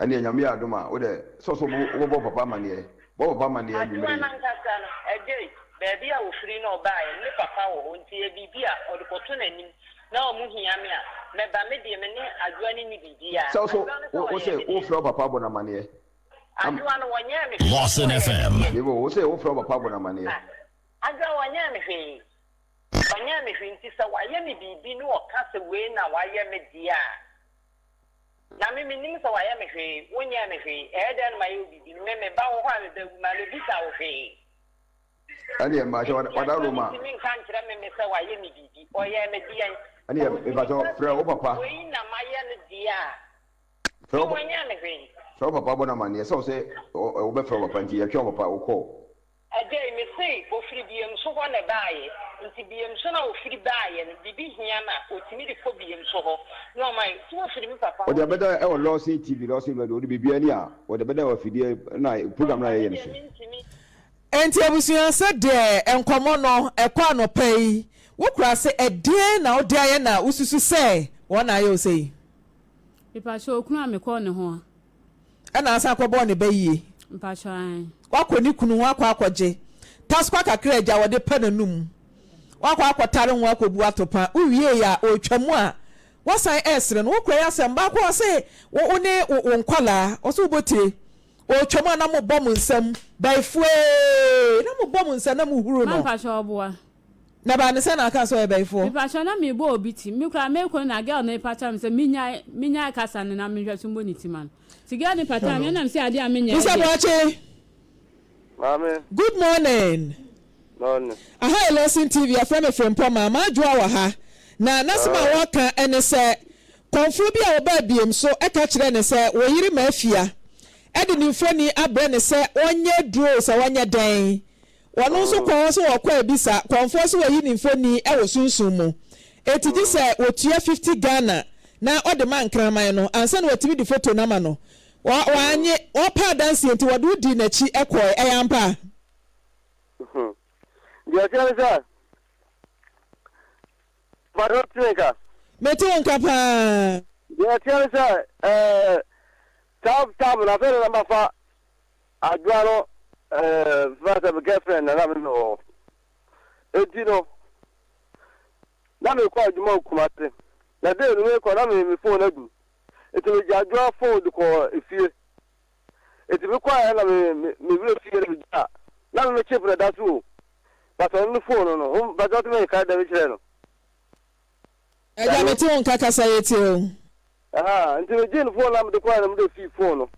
ɛneɛ nyame yɛ adom a wodɛ sɛ ɔsɛ wobɛbɔ papa amaneɛ bɔ papa amaneɛ Adwoa anwummere yi. nankasa no ɛgyei baabi a ɔfiri na ɔbaeɛ no ne papa wɔ hɔ nti ɛyɛ biribi a ɔde kɔto n'anim na ɔmo hia me a mɛba me deɛ me ne Adwoa no nni biribiaa Sɛ ɔsɛ Adwoa no sɛ wo ɔyɛɛ sɛ me deɛ. wofrɛ wo papa abɔ no amaneɛ. Am. Adwoa no wɔnyɛɛ me hwee Lawson sɛ ɔyɛɛ me FM. deɛ. Mebo wo sɛ wofrɛ wo papa abɔ no amaneɛ. Ah Adwoa wɔnyɛɛ me hwee. Ɔnyɛɛ me hwee nti sɛ wayɛ me biribi na ɔka sɛ wei na wayɛ me deɛ a, na me mennim sɛ wayɛ me hwee, wonyɛɛ me hwee, ɛyɛ dɛn na mayɛ wo biribi? Me meba wo hɔ a mebɛwu mabɛbisa wo hwee. Ɛneɛ mpakyɛ Enti wada Adwoa Roma. ntumi nka nkyerɛ me me sɛ wayɛ me biribi, ɔyɛɛ me deɛn? Sɛ Ɛneɛ ɔtumi mpakyɛ ka frɛ sɛ wo papa. wei na mayɛ no deɛ a, Frɛ me wo ɔnyɛɛ me hwee. frɛ wo papa bɔ no amaneɛ sɛ wo sɛ wobɛfrɛ wo papa nti yɛtwɛn wo papa wo kɔɔ. Ɛdɛn, mese ɔfiri Biemso hɔ na ɛbaeɛ, nti Biemso no a ɔfiri baeɛ no, biribi hia no a, ɔtumi de kɔ Biemso hɔ na ɔma yɛ, nti wɔfiri me papa hɔ Wɔde deɛ. abɛda ɛwɔ Lawson TV, Lawson Radio, wɔde biribiara ni a, wɔde bɛda wɔ afidie na program no a Papa yɛyɛ me no deɛ so. mentumi. Enti abusua sɛdeɛ nkɔmmɔ no ɛkɔ anɔpa yi, wo kura se ɛdeɛn na wode ayɛ na wosusu sɛ wɔn na ayɛ wo sei? Mepakyɛw, okunu a mekɔɔ ne ho a. Ɛna asan akɔbɔɔ ne ba yie. Mpakyɛw ae. Wakɔ ne kunu ho akɔ akɔgye taskwa kakra agya wɔde pɛ n'anum. Wakɔ akɔtare ho akɔbu atopa. Wowiei a ɔretwa mu a wasan ɛresere no. Wokura yi asɛm baako a ɔse wo ne wo nkwadaa ɔse wobɔ tire. Ɔretwa mu a na mobɔ mo nsam bayifoɔ na mobɔ mo nsam na mohuru no. Ma mpakyɛw ɔboa. Na ɛbaa no sɛn na ɔkaa sɛ ɔyɛ bayifoɔ? Mepakyɛw na mebɔ obi ti. Me koraa mekɔ no na girl no repakyɛw me sɛ menyae menyae kasa no na menhwɛ so mbɔ ne ti ma no. Nti girl no pataa me ɛna mese adeɛ a menyɛɛ Mister deɛ. Boakye, Maame. Good morning. Morning. Aha yɛ Lawson TV, yɛfrɛ me Frimpong Maadwoa wɔ ha. Na n'asɛm a ɔreka ne sɛ, kɔmfoɔ bi a ɔbaa biem so ka kyerɛɛ no sɛ wo yere Maafia de ne mfoni abrɛ no sɛ ɔnyɛ aduro o sɛ ɔnyɛ dɛn. Ɔno nso kɔɔ hɔ sɛ ɔrekɔ abisa kɔmfoɔ sɛ wayi ne mfoni wɔ sunsum mu. Enti gye sɛ wɔtua 50 Ghana na ɔde ma nkraman no ansa na watumi de foto no ama no. Wa, wannye. Ɔpɛ adanseɛ nti wɔde wo dii n'akyi kɔɔe. Ɛyɛ ampa? Deɛ ɛteɛ ne sɛ, mpakyɛw tee nka. Mete wo nka paa. Deɛ ɛteɛ ne sɛ, ɛɛ, saa tam no, afei na na mafa Adwoa no, ɛɛ, fa sɛ me girlfriend na na me ne no wɔ hɔ. Enti no, na mekɔ adwuma wɔ Kumasi. Na day no mekɔ na me me phone adu. Enti megye Adwoa phone de kɔɔ efie. Enti mekɔeɛ na me me me werɛ fieɛ na megyaa. Na me me chip na ɛda so o. But ɔno ne phone no no, wo mpakyɛ wote me nka dɛ mekyerɛ no. Agya mete wo nka kasa yɛtie o. Ahaa, nti megyee ne phone na mede kɔeɛ na mede fii phone no.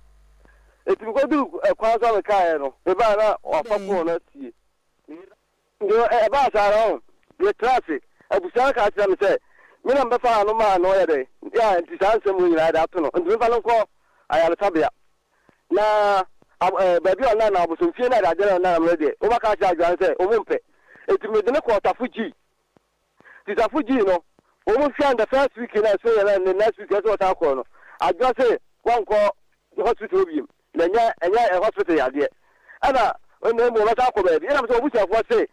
Enti mekɔduru kwan so a mekaeɛ no, mebaeɛ na wafa phone no asie. Nti ɛbaa saa no, yɛtraa ase. Abusua no kaa kyerɛɛ me sɛ me na mebɛfa ano maa no ɔyɛ dɛn, a nti saa nsɛm wei nyinaa yɛde ato no, nti memfa no nkɔ ayaresabea. Na baabi a ɔnam no, abosomfie no a adeɛ no ɔnam no deɛ, wɔbɛka akyerɛ Adwoa no sɛ wɔmpɛ. Nti mede no kɔɔ Tafo Gyii. Nti Tafo Gyii no, wɔn hwɛ no the first week na ɛso yɛ na ne next week ɛsɛ ɔsan kɔɔ no, Adwoa se wɔnkɔ hospital hɔ biem. Na ɛnyɛ ɛnyɛ hospital yadeɛ ɛna na mmom wɔbɛsan akɔ baabi ɛna sɛ wɔbusuafoɔ se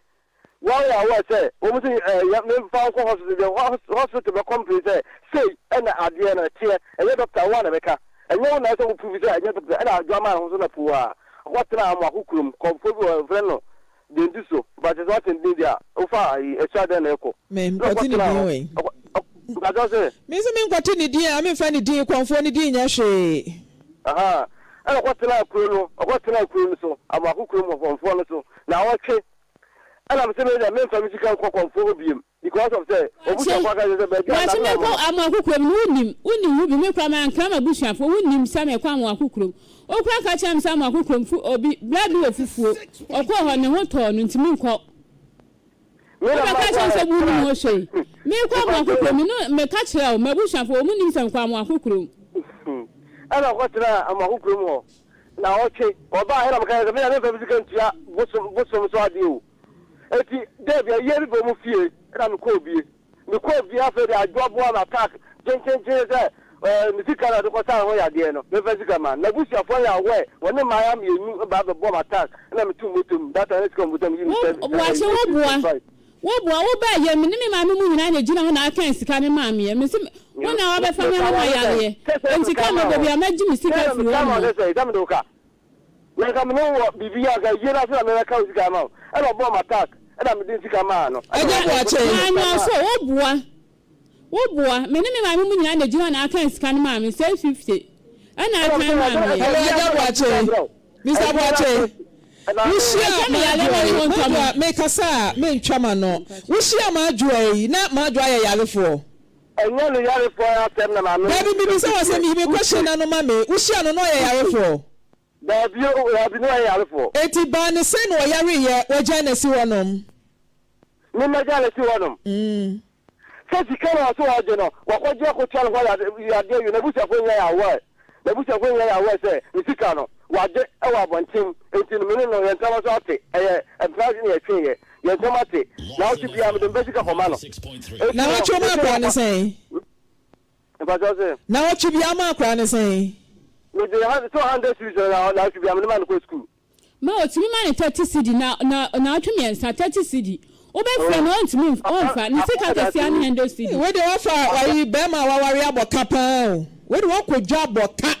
wɔn yɛ aware sɛ wɔn se ɛɛ memfa nkɔ hospital deɛ hospital bɛ complain sɛ sei ɛna adeɛ no ɛteɛ ɛnyɛ doctor wɔn na bɛka ɛnyɛ wo na ɛsɛ wo prove sɛ ɛnyɛ doctor ɛna adwa maa ne ho so na poo a ɔkɔtena amoako kurom kɔmfoɔ bi wɔ frɛ no Deɛ nti so, mpakyɛ sɛ wate ne din deɛ a, wofa ayi, asua dɛn na ɛkɔ? Me Na nkɔte ne ɔkɔtenaa din hɔ. wɛn? Ɔkɔ, ɔk, mpakyɛ sɛ. Me nso me nkɔte ne din a, me nfa ne din, kɔmfoɔ no din nyɛ hwee. Ahaa, ɛna ɔkɔtenaa kuro no, ɔkɔtenaa kuro no so, Amoako kurom hɔ, kɔmfoɔ no so, naawɔtwe. Ɛna me sɛ me deɛ memfa me sika nkɔ kɔmfoɔ hɔ biom, because of sɛ, Waakye, ɔbusuafoɔ aka kyerɛ sɛ baabi a waakye nna mekɔ no. Amoako kurom no wonim, wonim ho bi, me koraa mankra m'abusuafoɔ, wonim sɛ mekɔ Amoako kurom. Wo koraa ka kyerɛɛ me sɛ Amoako kurom fu, obi, bra bi wɔ fufuo, ɔkɔɔ hɔ, ne ho tɔɔ no, nti menkɔ. Me na Wobɛka kyerɛ me sɛ makɔ wonim ɛ, ho hwee. Mekɔ Amoako kurom no, meka kyerɛɛ wo, m'abusuafoɔ, wɔn nim sɛ mekɔ Amoako kurom. Ɛna ɔkɔtenaa Amoako kurom hɔ naawɔtwe. Ɔbaa ɛna meka kyerɛɛ no sɛ, me deɛ memfa me sika ntua bosom, bosom so adeɛ o. Enti da bi ayie bi bɔ mu fie na mekɔɔ bie. Mekɔɔ bie afei deɛ adwoa boa me attack gyenkyenkyen sɛ ɛɛ ne sika na ɔde kɔsaa ne ho yadeɛ no memfa sika ma no. N'abusuafoɔ yɛ aware wɔne mmayewa mmienu baa bɛbɔɔ me attack na metuu moto mu. That time na sika wɔ moto mu meyi me Wo sɛ boakye wo boa wo boa wo baa yɛ me ne me maame mu nyinaa na egyina hɔ na akan sika no maa meɛ me se wo na wabɛfa me ama ma yareɛ enti ka mɛbɔ bi a mɛgye me sika afiri hɔ nom. Na nka me ne wo wɔ biribi a, nka yie no ase na mebɛka wo sika ama wo. Ɛna ɔbɔɔ me attack, ɛna mede sika maa no. Ɛna Agya ɔbɔɔ Boakye. Manuel so wo boa wo boa me ne me maame mu nyinaa na egyina hɔ na akan sika no maa me 650 ɛna akan maa meɛ. Hello Agya Boakye, Mister Boakye, wohyia Ɛsɛ me yare M'adwoa ma yi, ne ho ntɔ me. M'adwoa, mekasa a mentwa m'ano, wohyia M'adwoa yi na M'adwoa yɛ yarefoɔ? Ɛnyɛ ne yarefoɔ asɛm na maame no Dabi, mebisa wo asɛm, yi me question Wotie. no ano ma me. Wohyia no na ɔyɛ yarefoɔ? Dabi o, dabi, na ɔyɛ yarefoɔ. Enti baa no sɛn na ɔyareeɛ, wagyae no asi hɔnom? Me magyae no asi hɔnom. Sɛ sika na ɔse ɔregye no, wakɔgye akɔtua ne ho yadeɛ awie, n'abusuafoɔ nyinaa yɛ aware, n'abusuafoɔ nyinaa yɛ aware sɛ ne sika no, wagye wɔ abɔnten, enti no me ne no yɛn ntam nso ate, ɛyɛ mpena na yɛtweeɛ. Yɛn ntam ate. Naawɔtwe biara mede mpa sika kɔma no. Enti no, Naawɔtwe woma mese akwadaa no wɔfa. sɛn? Mpakyɛw se? Naawɔtwe biara woma akwadaa no sɛn? Mede 200 cedis na naawɔtwe biara mede ma no kɔ sukuu. Ma otumi ma no 30 cedi na na naawɔtwe mmiɛnsa 30 cedi. Wobɛfrɛ no ɔntumi ɔmfa ne sika kɛseɛ ara ne 100 cedi. Wei deɛ wafa ayi bɛɛma a waware abɔ ka paa o. Wei deɛ wakɔ dwa abɔ ka.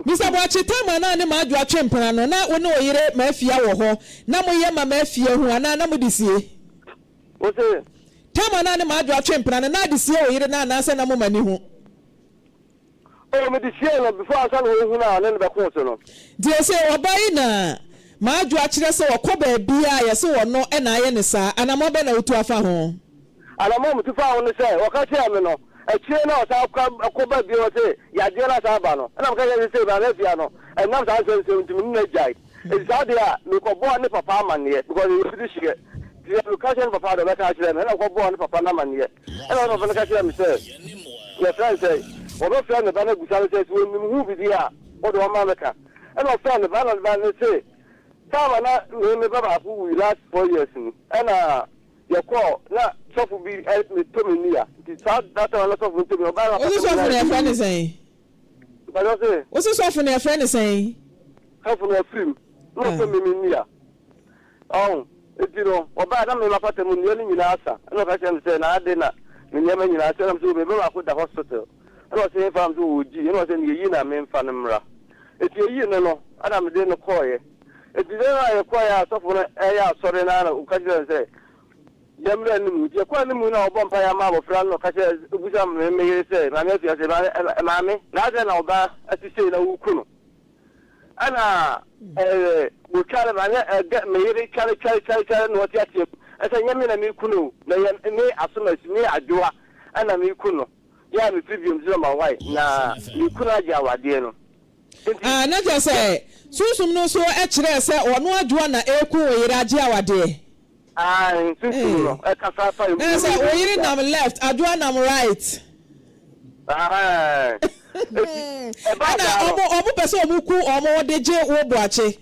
Mister Boakye, time a na ne Maadwoa twe mpena no, na wo ne wo yere Maafia wɔ hɔ? Na moyɛ ma Maafia hu anaa na mode sie? Wo se? Time a na ne Maadwoa twe mpena no, na ade sie wo yere no anaasɛ na moma no hu? Oh, mede siee no before ansa na ɔrehu no a ɔne no bɛkoo so no. Nti ese ɔbaa yi na Maadwoa kyerɛ sɛ ɔkɔ baabiara a yɛse ɔno na ayɛ no saa, anamɔn bɛn na wotu afa ho? Anamɔn a metu faa ho ne sɛ, wɔka kyerɛɛ me no, akyire no a ɔsan kɔ kɔ ba bio ɔse yadeɛ no asan aba no, ɛna meka kyerɛɛ no sɛ sei maame Afia no, ɛnam saa nsɛmnsɛm nti me ne no agyae. Enti saa deɛ a, mekɔbɔɔ ne papa amanneɛ because yɛyɛ bi de hyeɛ. Nti sɛ meka kyerɛ ne papa a deɛ ɔbɛka akyerɛ me. Ɛna mekɔbɔɔ ne papa no amanneɛ. Ɛna ne papa no ka kyerɛɛ me sɛ, yɛfrɛ no sɛn, wɔbɛfrɛ ne ba no abisa no sɛ, sɛ ɔnim ho biribi a, wo deɛ ɔmma mɛka. Ɛna ɔfrɛɛ ne ba, ɛna ne ba no se, time a na me me ba baako wui last 4 years ni, ɛna yɛkɔɔ na sɔfo bi metɔ me nua nti saa that time na sɔfo no tɔ me ɔbaa na Wo se ɔka sɔfo no sɛ yɛfrɛ no sɛn? Mpakyɛw se. Wo se sɔfo no yɛfrɛ no sɛn? Sɔfo no afiri mu na ɔtɔ me me nua ɔho nti no ɔbaa na me mapata mu nnua no nyinaa asa ɛna ɔka kyerɛ me sɛ na ade na Me nneɛma nyinaa sɛ na mesɛ me ba baako da hospital ɛna ɔsɛ yɛmfa na mesɛ ɔwɔ G ɛna ɔsɛ ne yɛyi na memfa no mmra eti yɛyii no no ɛna mede no kɔɔeɛ eti dɛn a yɛkɔɔeɛ a asɔfo no ɛyɛ asɔre no ara na ɔka kyerɛ no sɛ yɛmmra anim nti yɛkɔɔ anim na ɔbɔ mpaeɛ ama abɔfra no na ɔka kyerɛ ɔbisa me me yere sɛ maame afia sɛ maame maame na adɛn na ɔba ɛte sei na woku no Ɛna ɛɛ wɔtware ma ne ɛgɛ me yere tware tware tware tware na ɔte aseɛ ɛsɛ nyɛ me na meku no na yɛ me asomasi me adwoa ɛna meku no yɛ a mefiri biom sɛ ma wae na meku no agye awadeɛ no nti. Ah, na kyerɛ sɛ sunsum no nso kyerɛɛ sɛ ɔno adwoa na ɛreku wo yere agye awadeɛ. Ae, sunsum no ɛkasa fa emu. Na sɛ wo yere nam left, adwoa nam right. Ae. Eti ɛbaa Ɛna saa no. ɔmo ɔmo pɛ sɛ ɔmo ku ɔmo de gye wo boakye.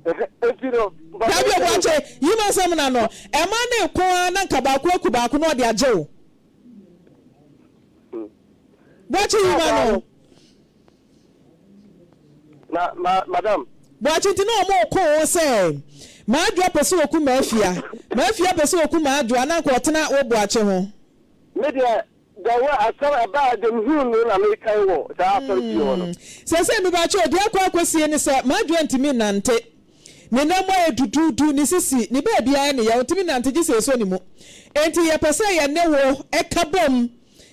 Eti no. Dabi o boakye, yi ma asɛm no ano. Ɛma ne ko ara na nka baako aku baako na ɔde agye wo. Boakye yi ma no. Na ma madam. Boakye nti na ɔmo ko wo sɛ Maadwoa pɛ sɛ oku Maafia, Maafia pɛ sɛ oku Maadwoa na nka ɔtena wo Boakye ho. Me deɛ the way asɛm ɛbaa deɛ mehuu no na mekan wɔ saa asɔre fie hɔ no. Seesei mebakyɛw deɛ akɔ akɔsie ne sɛ Maadwoa ntumi nnante. Ne nan mu ayɛ duduudu, ne sisi, ne baabiara yɛ ne yaw, ɔntumi nnante gye sɛ yɛsɔ ne mu. Enti yɛpɛ sɛ yɛne wo ka bom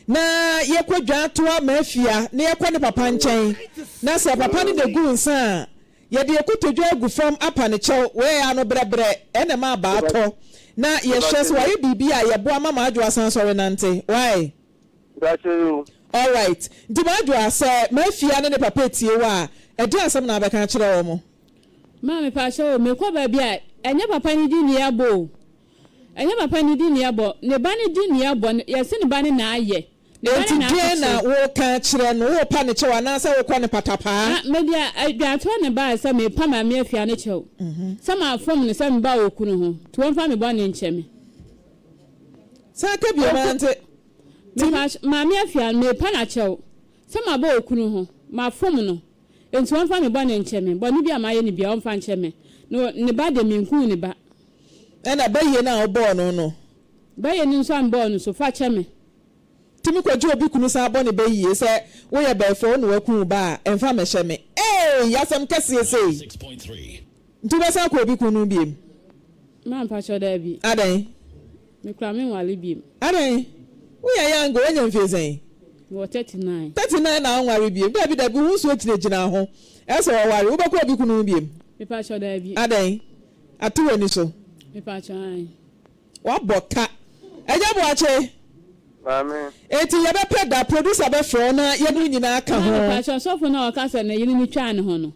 na yɛkɔ Dwaatoa Mafia na yɛkɔ ne papa nkyɛn, na sɛ papa no na egu nsa a, yɛde yɛn kotodwe agu fam apa no kyɛw, wei ɛyɛ ano brɛbrɛ, ɛna ɛma abaa tɔ, na yɛhwɛ sɛ wayɛ biribi a yɛboa ma Madwoa san sɔre nante. Wai? Alright. Nti Madwoa, sɛ Mafia ne ne papa etie wo a, ɛdeɛn asɛm na wobɛka akyerɛ wɔn? Maa mepakyɛw o, mekɔ baabi a, ɛnyɛ papa no din na yɛabɔ o. Ɛnyɛ papa no din na yɛbɔ, ne ba no din na yɛbɔ no, yɛse ne ba no na ayɛ, ne ba no Enti na deɛn na akyekyere. woreka akyerɛ no? Worepa no kyɛw anaasɛ worekɔ no patapaa? Ah, mede adwatoɔ na ɛbaeɛ sɛ merepa Maame Afia no kyɛw, sɛ mafom no sɛ meba okunu ho, nti wɔmfa me bɔne nkyɛ me. San ka bio mante. Tim. Mepa, Maame Afia, merepa no akyɛw, sɛ maba okunu ho, mafom no, enti wɔmfa me bɔne nkyɛ me, bɔne bi a mayɛ no biara ɔmfa nkyɛ me, na ne ba deɛ menkuu ne ba. Ɛna bayie no a wobɔɔ no no. Bayie no nso a mebɔɔ no so, fa kyɛ me. Tumi kɔgye obi kunu san bɔ no bayie sɛ woyɛ bɛɛfoɔ wo na waku wo ba a, ɛmfa mmɛhyɛ me. Eei! Asɛm kɛseɛ sei. Nti wobɛsan akɔ obi kunu no biom? Ma mpakyɛw daabi. Adɛn? Me koraa me nware biom. Adɛn? Woyɛ young o, woanya mfie sɛn? Mewɔ 39. 39 na wonware biom? Daabi daabi, wo ho nsuo gyinagyina ho. Ɛsɛ wɔware, wobɛkɔ obi kunu ho biom? Mepakyɛw daabi. Adɛn? Ate w'ani so. Mepakyɛw ae. Wabɔ ka. Agya Boakye. Maame. Enti yɛbɛpɛ da, producer bɛfrɛ wo na yɛne wo nyinaa aka ho. Maame mepakyɛw, sɔfo no a ɔka sɛ ne yere no twaa ne ho no,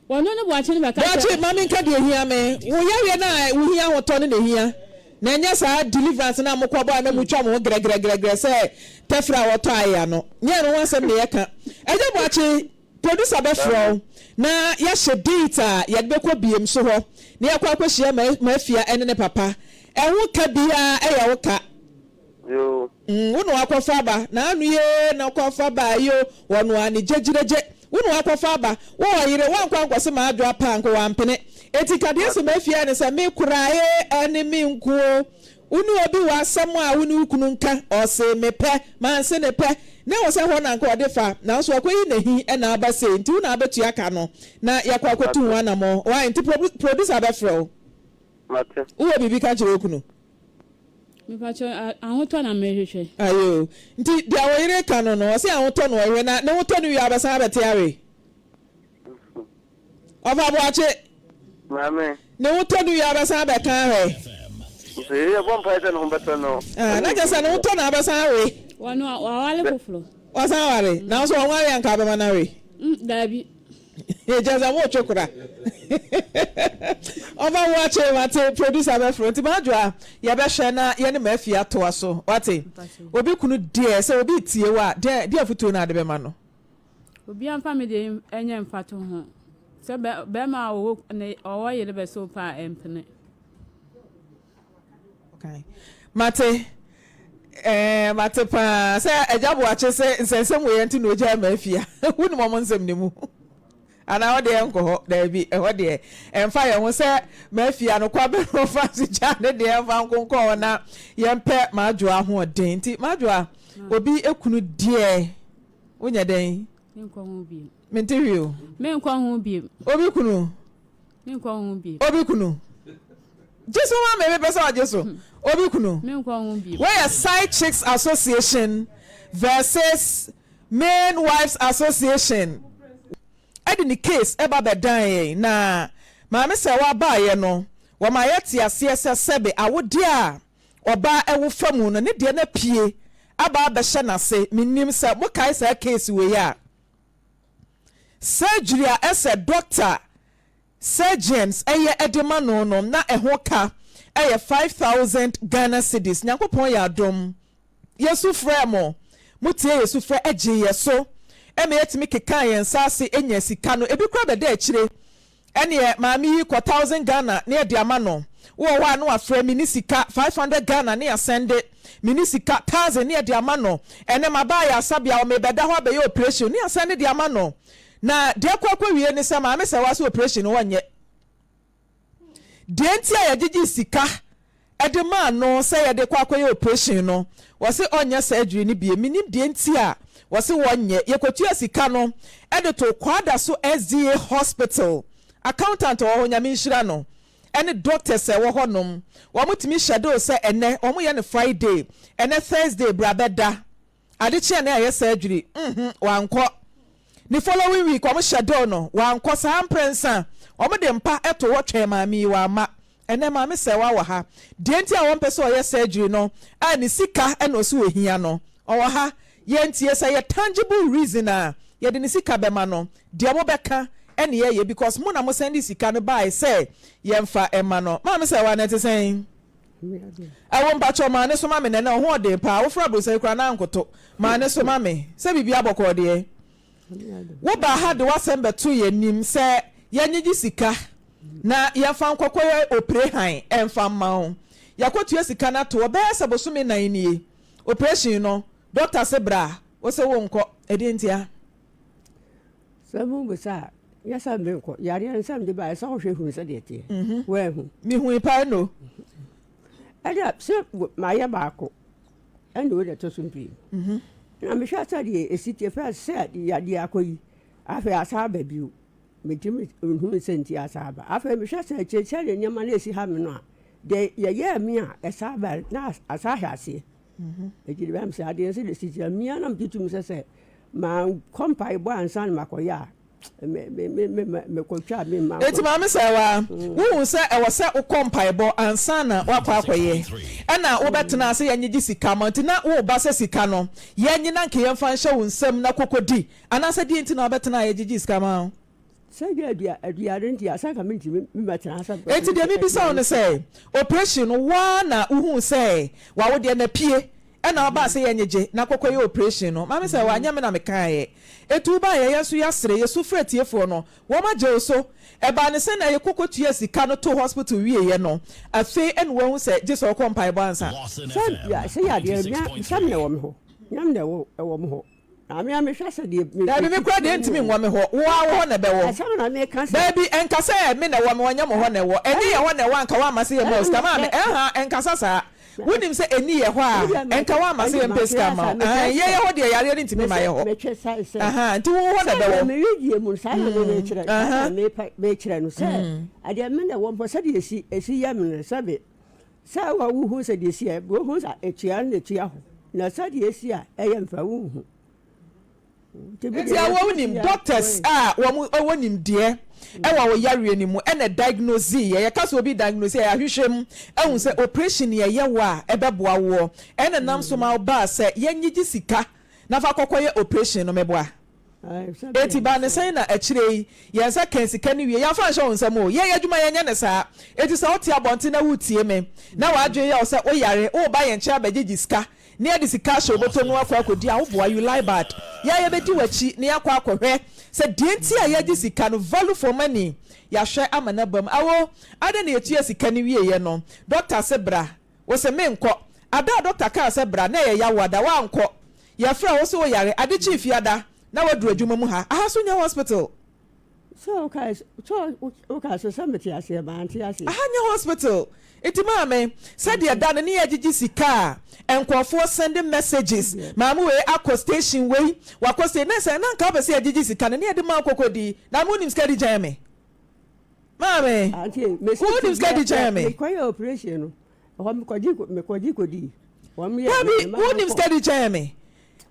wɔno ne Boakye no bɛka sɛ. Boakye, ma menka deɛ ehia me. Wo yareɛ no a wohia ahotɔ no na ehia, na ɛnyɛ saa deliverance no a mokɔbɔ a na motwa mo ho grɛgrɛgrɛgrɛ sɛ tɛfrɛ a wɔtɔ aea no. Nyɛ ɛno ho asɛm na yɛka. Agya Boakye. Producer bɛfrɛ wo na yɛahyɛ date a yɛde bɛkɔ biem so hɔ na yɛakɔ akɔhyia Mafia ne ne papa. Ɛho ka biara ɛyɛ wo ka. Yoo. Mm, wo na wakɔfa aba. Na ano yee na ɔkɔfa ba yi o, wɔnoa ne gyegyiregyɛ. Wo na wakɔfa aba. Wo ɔyere, woankɔ ankɔse m'adwo apa a, nka wampene. Enti ka deɛ ɛsɛ Mafia ne sɛ, me koraa ee, ɛne me nko o. Wo ne obi wɔ asɛm a wo ne wo kunu nka, ɔse mepɛ, manse ne pɛ, na ɛwɔ sɛ hɔ na anka ɔde fa, nanso wakɔyi n'ahi na aba sei, nti wo na abɛtua ka no na yɛakɔ akɔtu ho anamɔ, why, nti producer bɛfrɛ wo. Mate. Wowɔ biribi ka kyerɛ wo kunu? Mepakyɛ, ahotɔ na merehwehwɛ. Ayoo, nti deɛ wo yere ka no no, ɔse ahotɔ na ɔhwehwɛ, na ne ho tɔ no wie a ɔbɛsan abɛte awe? Ɔfa Boakye. Maame. Ne ho tɔ no wie a ɔbɛsan abɛka ahwɛ. Nti yɛ bɔ mpaeɛ sɛ ne ho bɛtɔ no. Ah, na kyerɛ sɛ ne ho tɔ na abɛsan awe. Wɔn a waware foforɔ. Wasan aware, nanso ɔnware anka abɛma no awe. Mm, daabi. Kyerɛ sɛ motwe kora. Ɔfa Boakye, mate producer bɛfrɛ nti madwoa yɛbɛhwɛ na yɛne Mafie atoa so. Wate? Obi kunu deɛ sɛ obi tie wo a, deɛ deɛ afotuo na ade bɛma no? Obiara mfa me deɛ nyɛ mfatoho sɛ bɛrima a ɔwɔ ne ɔwɔ yere bɛsɛ wo pɛ a ɛmpene. Mate ɛɛ mate paa sɛ agya boakye sɛ nsɛnsɛm wɔ yɛn nti na ogya ma afia wonim ɔmo nsɛm ne mu. Anaa wo deɛ nkɔ hɔ? Daabi, ɛhɔ deɛ ɛmfa yɛn ho sɛ mafia no kwa bɛ no fa sikya ne deɛ ɛmfa nkonkɔ hɔ na yɛmpɛ m'adwoa ahoɔden. Nti m'adwoa, obi ekunu deɛ wonyɛ dɛn? Menkɔ ho biem. Mente hwee o. Menkɔ ho biem. Obi kunu. Menkɔ ho biem. Obi kunu. Gye so ma me, mepɛ sɛ ɔgye so. Obi kunu. Menkɔ ho biem. Woyɛ Side Chicks Association versus Main Wives Association de ne case ba bɛdan yɛn na Maame Sɛwa baeɛ no wɔma yɛte aseɛ sɛ sɛbe awodeɛ a ɔbaa ɛwo fa mu no ne deɛ no apue aba abɛhyɛ n'ase. Mennim sɛ mokae saa case wei a. Surgery a ɛsɛ doctor surgeons yɛ de ma no no na ɛho ka yɛ 5000 Ghana cedis. Nyankopɔn yɛ adom yɛsu frɛɛ mo, mo tiee yɛ sufrɛ gyee yɛ so ma yɛtumi kekaa yɛn nsa ase nyaa sika no, ebi koraa bɛda akyire. Ɛneɛ maame yi kɔ thousand Ghana ne yɛde ama no, wowɔ hɔ a na wafrɛ menni sika, 500 Ghana ne yɛasɛnde, menni sika, thousand ne yɛde ama no, ɛnɛ maba ayaresabea hɔ merebɛda hɔ abɛyɛ operation ne yɛasɛnde de ama no. Na deɛ akɔ akɔwie ne sɛ maame sɛ wase operation no ɔnyɛ. Deɛ nti a yɛgyegyee sika de maa no sɛ yɛde kɔ akɔyɛ operation no, wɔse ɔnyɛ surgery no bio. Mennim deɛ nti a wɔse wɔnyɛ. Yɛkɔtua sika no de too Kwadaso SDA Hospital. Accountant a ɔwɔ hɔ, Nyame nhyira no, ne doctors a ɛwɔ hɔnom, wɔtumi schedule sɛ ɛnnɛ, wɔyɛ no Friday, ɛnnɛ Thursday bra bɛda. Ade kyeɛ na yɛayɛ surgery nhmm wankɔ. Ne following week wɔn schedule no wankɔ saa mprɛnsa wɔn de mpa too hɔ twɛn maame yi wamma. Ɛnɛ maame Sɛwa wɔ ha. Deɛ nti a wɔmpɛ sɛ ɔyɛ surgery no a ne sika na ɔse ɔhia no ɔwɔ ha. Yɛntie sɛ ɛyɛ tangible reason a yɛde ne sika bɛma no. Deɛ mobɛka ne yɛyɛ because mo na mo sɛnde sika no bae sɛ yɛmfa mma no. Maame Sɛwa na ɛte sɛn? Ɛwo mpakyɛw maa ne so ma me nɛnɛ ɔho ɔden paa woforo aborosan yi koraa na ankoto maa ne so ma me sɛ biribi abɔkɔɔ deɛ wo baa ha de w'asɛm bɛto yɛn anim sɛ yɛnyegye sika na yɛmfa nkɔkɔ yɛ opre han ɛmfa mma wo yɛakɔtua sika no ato hɔ bɛyɛ sɛ bosome nan nie operation no doctor se bra wo se wo nkɔ ɛdeɛ ntia. Sɛ mobisa a, nyɛ sɛ menkɔ. Yareɛ no sɛ mede baeɛ sɛ wohwɛ hunu sɛdeɛ ɛteɛ. Mhm. Woahu? Mehui paa no. Ɛna sɛ mayɛ baako ɛna wei na ɛtɔ so mmienu. Mhm. Na mehwɛ sɛdeɛ ɛsi teɛ fɛ sɛ yadeɛ akɔ yi afei asan aba bio. Mentumi nhunu sɛ nti asan aba. Afei mehwɛ sɛ akyire sɛdeɛ nneɛma no ɛsi ha me no a deɛ yɛyɛɛ me a ɛsan ba na asan ahyɛ aseɛ. Enti deɛ bɛyɛ sɛ adeɛ sɛ deɛ sisi a mia na megye tom sɛ sɛ mankɔ mpaebɔ ansa na makɔyɛ a mekɔtwa me mma. Enti Maame Sɛwa, wohu sɛ ɛwɔ sɛ wokɔ mpaebɔ ansa na woakɔ akɔyɛ, ɛna wobɛtena ase yɛnyegye sika ma nti na woreba sɛ sika no yɛnye na anka yɛmfa nhyɛ wo nsam na kɔkɔdi anaasɛ deɛn nti na wobɛtena a yɛgyegye sika ma wo? Sɛ yɛ adua aduane nti a, sɛ anka mentumi mɛtena ase. Enti deɛ mebisa wo ne sɛ, operation no, wo ara na wohuu sɛ w'awodeɛ no apue ɛna wobaa sɛ yɛnyegye na kɔkɔyɛ operation no? Maame sɛ, Anyɛ me na mekaeɛ. Enti wobaeɛ, yɛn nso yɛasere, yɛsu frɛ atiefoɔ no, wɔn agye wo so. Ɛbaa ne sɛ na yɛkɔkɔtuaa sika no too hospital wieeɛ no, afei ɛna woahu sɛ gye sɛ wokɔ mpaebɔ ansa. Sɛ yɛ adeɛ no, sɛ me na ɛwɔ me hɔ, nyɛ me na ɛwɔ mo hɔ. Na me a mehwɛ sɛ deɛ me. Daabi, me koraa deɛ ɛntumi nwɔ me hɔ, wo ara wo hɔ na ɛbɛwɔ. Asɛm na meka sɛ. Daabi, ɛnka sɛ me na ɛwɔ me hɔ, ɛnyɛ mo hɔ na ɛwɔ. Ɛnyɛ yɛn hɔ na ɛwɔ a, anka woamma sɛ yɛmma wo sika. Maame, ɛnha, ɛnkasa saa. Wonim sɛ ɛnni yɛn hɔ a, ɛnka woamma sɛ yɛmpɛ sika mma wo. Ahan, yɛn yɛn hɔ deɛ yareɛ no ntumi mma yɛn hɔ. Ahan, nti wo hɔ na ɛbɛwɔ. Sɛdeɛ me wedeɛ mu no, saa na me mekyerɛ, saa na mepa mekyerɛ no sɛ, adeɛ me na ɛwɔ mpo sɛdeɛ ɛsi, ɛsi yɛ me no, sɛbe. Sɛ wa wohu sɛ deɛ esi a wohu sɛ etua no na etua hɔ na sɛ deɛ esi a ɛyɛ nfa wonhu. Nti a wɔn nim doctors a wɔn wɔ nimdeɛ ɛwɔ wo yareɛ no mu ɛna diagnose yɛ yɛka sɛ obi diagnose yɛ yɛahwehwɛ mu ahu sɛ operation yɛ yɛ wo a ɛbɛboa woɔ ɛna nam so ma wo baa sɛ yɛnyegye sika na fa kɔkɔ yɛ operation no mɛboa. Enti baa no sɛn na akyire yi yɛn nsa kaa sika no wie? Yɛamfa anhyɛ wo nsam o. Yɛn adwuma yɛnyɛ no saa. Enti sɛ wote abɔnten na woretie me na w'adwene yɛ wo sɛ woyare, woreba yɛn nkyɛn abɛgyegye sika na yɛde sika ahyɛ wo bɔtɔ mu akɔ akɔdi a, woboa, you lie bad. Yɛn ara yɛbɛdi w'akyi na yɛakɔ akɔhwɛ sɛ deɛ nti a yɛregye sika no, value for money, yɛahwɛ ama no aba mu. Awo, adɛn na yɛtuaa sika no wieeɛ no, dɔkta se bra, Wo se menkɔ. Ada a dɔkta kaa sɛ bra na ɛyɛ yaw ada, woankɔ. Yɛfrɛɛ wo, wo se woyare. Ade kyee Fiada na woaduru adwuma mu ha. Aha so nyɛ hospital. Sɛ wokae sɛ wokae so sɛ mete aseɛ mante aseɛ. Aha nyɛ hospital nti maame sɛdeɛ da no ne yɛgyegye sika a nkurɔfoɔ send messages maame wei akɔ station wei wakɔ station na sɛ na nka wopɛ sɛ yɛgyegye sika no ne yɛde ma wo kɔkɔdi na wonim sika di kyɛn me maame wonim sika di kyɛn me. Mekɔyɛ operation no ɛhɔ mekɔgye mekɔgye kɔdi. Dabi wonim sika di kyɛn me.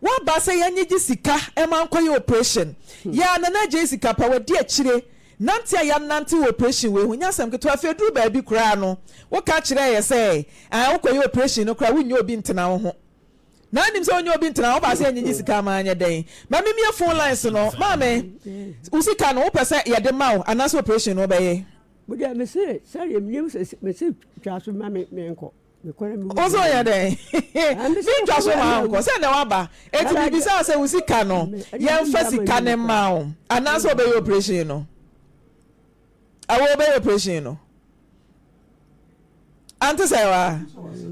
Woaba sɛ yɛnyegye sika ma nkɔyɛ operation. Yɛ a Nana agyei sika pa wadi akyire. Nante a yɛanante wɔ operation wei ho nyɛ asɛm ketewa. Afei ɛduru baabi koraa no woka kyerɛɛ yɛ sɛ ae wokɔyɛ operation no koraa wonnya obi ntena wo ho. Na wonim sɛ wonnya obi ntena wo ho wobaa sɛ yɛnyegye sika ma anyɛ dɛn? Ma memmue phone lines no. Maame, wo sika no wopɛ sɛ yɛde ma wo anaasɛ operation no wobɛyɛ? Medeɛ mese sɛdeɛ menim sɛ mese twa so ma me menkɔ. Wo so yɛ dɛn? Mentwa so ma nkɔ sɛ na waba. Eti bibisa sɛ wo sika no yɛmfa sika ne mma wo anaasɛ wobɛyɛ operation no? Awɔ wobɛyɛ operation no? Ante sɛ wa?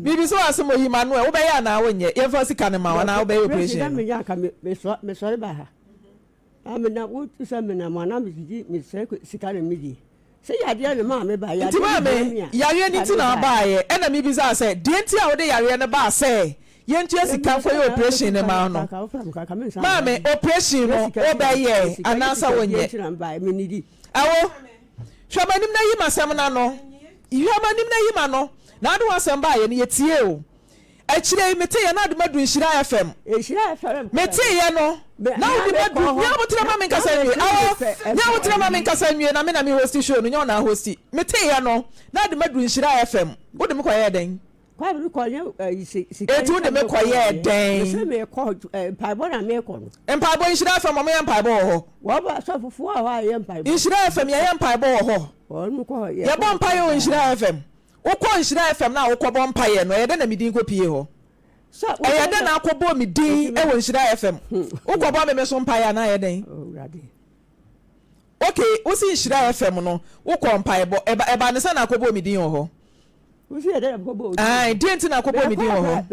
Biribi sɛ wasɛm oyi ma no ɛ wobɛyɛ anaa wonyɛ? Yɛmfa sika no ma wo anaa wobɛyɛ operation no? Mesɔre ba ha. Amena wo sɛ menam a na medidi mesrɛ sika na medi. Sɛ yadeɛ no maa me baeɛ, Nti yadeɛ no hia maame, me a, yareɛ no na nti me na baeɛ. wobaeɛ? Ɛna mebisaa sɛ, deɛ nti a wode yareɛ no baa sɛ yɛntua Ɛmi sika sɛ nkɔyɛ na operation no sika ma na wo no, ka wofra me ka ka me nsa mma maame, bi. operation Nyɛ no sika nti na wobɛyɛ sika nyɛ anaasɛ sika bie wonyɛ? nti na mebaeɛ, mennidi. Awo, hwɛ m'anim na yi m'asɛm no ano. Hwɛ m'anim na yi m'ano. Na wode w'asɛm baeɛ no, yɛtiee o. Akyire yi, meteeɛ na ade maduru Nhyira FM. Nhyira FM. Meteeɛ no, na wode maduru. Nya aboterɛ ma menkasa nwie. Awɔ, nya aboterɛ ma menkasa nwie, na me na me hosti show no, nyɛ wo na ahosti. Meteeɛ no, na ade maduru Nhyira FM. Wode me kɔyɛɛ dɛn? Enti wode me kɔyɛɛ dɛn? Mpaebɔ, Nhyira FM, wɔyɛ mpaebɔ wɔ hɔ. Nhyira FM, yɛyɛ mpaebɔ wɔ hɔ. Yɛbɔ mpaeɛ wɔ Nhyira FM. Wokɔɔ Nhyira FM no a wokɔbɔ mpaeɛ no, ɛyɛ dɛn na me din kɔpuee hɔ? Ɛyɛ dɛn na akɔbɔɔ me din wɔ Nhyira FM? Wokɔbɔ me me so mpaeɛ anaa ɛyɛ dɛn? Ok, wosi Nhyira FM no, wokɔɔ mpaebɔ, ɛba ɛbaa ne sɛn na akɔbɔɔ me din wɔ hɔ? Ae, deɛ nti na akɔbɔɔ me din wɔ hɔ?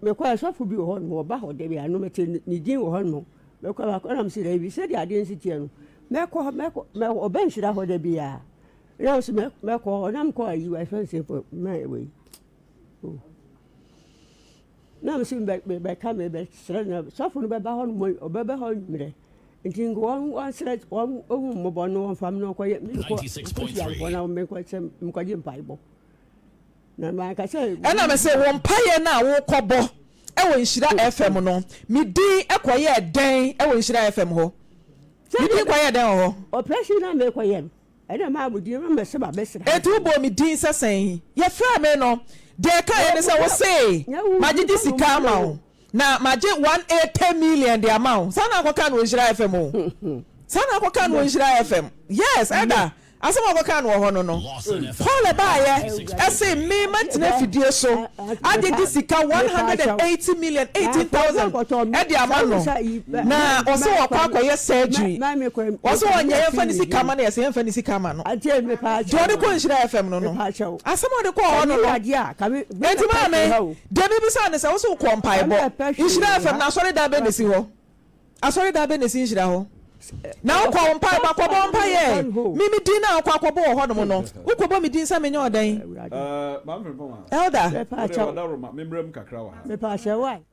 Mekɔ ɛsɔfo bi wɔ hɔ nom, ɔba hɔ da bi ano mete ne din wɔ hɔ nom. Mekɔ baako na mesɛ daabi sɛdeɛ adeɛ nsi teɛ no, mɛkɔ mɛkɔ ɔbɛ nhyira hɔ da biara. Na nso mɛ mɛkɔ hɔ na mekɔ ayi wa fɛn sɛ fɔ mɛ wei o na nso mɛ bɛka mɛ bɛsrɛ na sɔfo no bɛba hɔ no ɔbɛbɛ hɔ mmerɛ nti nka wɔn wɔn srɛ wɔn ohun mmɔbɔ no wɔn fam no ɔkɔyɛ mekɔ mekɔ si ahɔ na mekɔ sɛ mekɔgye mpaebɔ na maka sɛ. Ɛna me se wo mpaeɛ no a wokɔbɔ wɔ Nhyira FM no, me din kɔyɛɛ dɛn wɔ Nhyira FM hɔ? Me din kɔyɛɛ dɛn wɔ hɔ? Operation na mekɔyɛ no. Ɛna maa mo din ma mɛsɛ mabɛsra. Enti wobɔɔ me din sɛ sɛn? Yɛfrɛɛ me no, deɛ ɛkaeɛ ne sɛ wosee magyegye sika ama wo, na magye 180 million de ama wo. Saa na akɔka no wɔ Nhyira FM o. Saa na akɔka no wɔ Nhyira FM. Yes, Elder. Asɛm a wɔkɔkaa no wɔ hɔ no no, Paul baeɛ se, Me matena afidie so agyegye sika 180 million, 18,000 de ama no, na ɔse ɔkɔ akɔyɛ surgery. Ɔse ɔnyɛ, yɛmfa ne sika ma no, yɛse yɛmfa ne sika ma no. Deɛ ɔde kɔ Nhyira FM no no, asɛm a ɔde kɔɔ hɔ no no. Enti maame, deɛ mebisa ne sɛ, wo se wokɔɔ mpaebɔ, Nhyira FM no asɔredan bɛn na ɛsi hɔ? Asɔredan bɛn na esi nhyira hɔ? Na wokɔ wo mpaebɔ akɔbɔ mpaeɛ. Me me din na wokɔ akɔbɔ wɔ hɔnom no, wokɔbɔ me din sɛ menyɛ ɔdɛn? Elder. Memmrɛ mu kakra wɔ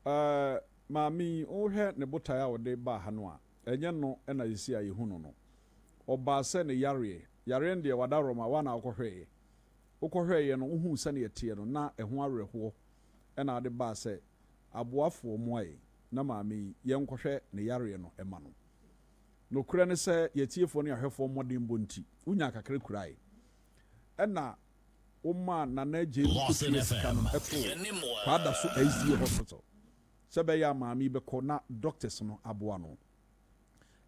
ha. Maame yi, wohwɛ ne botae a ɔde baa ha no a, ɛnyɛ no na seesei a yɛhu no no. Ɔbaa sɛ ne yareɛ, yareɛ no deɛ wada Roma, woa na wokɔhwɛeɛ. Wokɔhwɛeɛ no, wohuu sɛdeɛ ɛteɛ no, na ɛho awerɛhoɔ na wode baa sɛ aboafoɔ mmoa yɛn na maame yi yɛnkɔhwɛ ne yareɛ no ma no. Nokorɛ ne sɛ yɛatiefoɔ ne ahwɛfoɔ mmɔdenbɔ nti, wonyaa kakra kuraeɛ. Ɛna womaa Nana Adjei no kɔtuaa sika no too Kwadaso SDA Hospital sɛ ɛbɛyɛ a maame yi bɛkɔ na doctors no aboa no.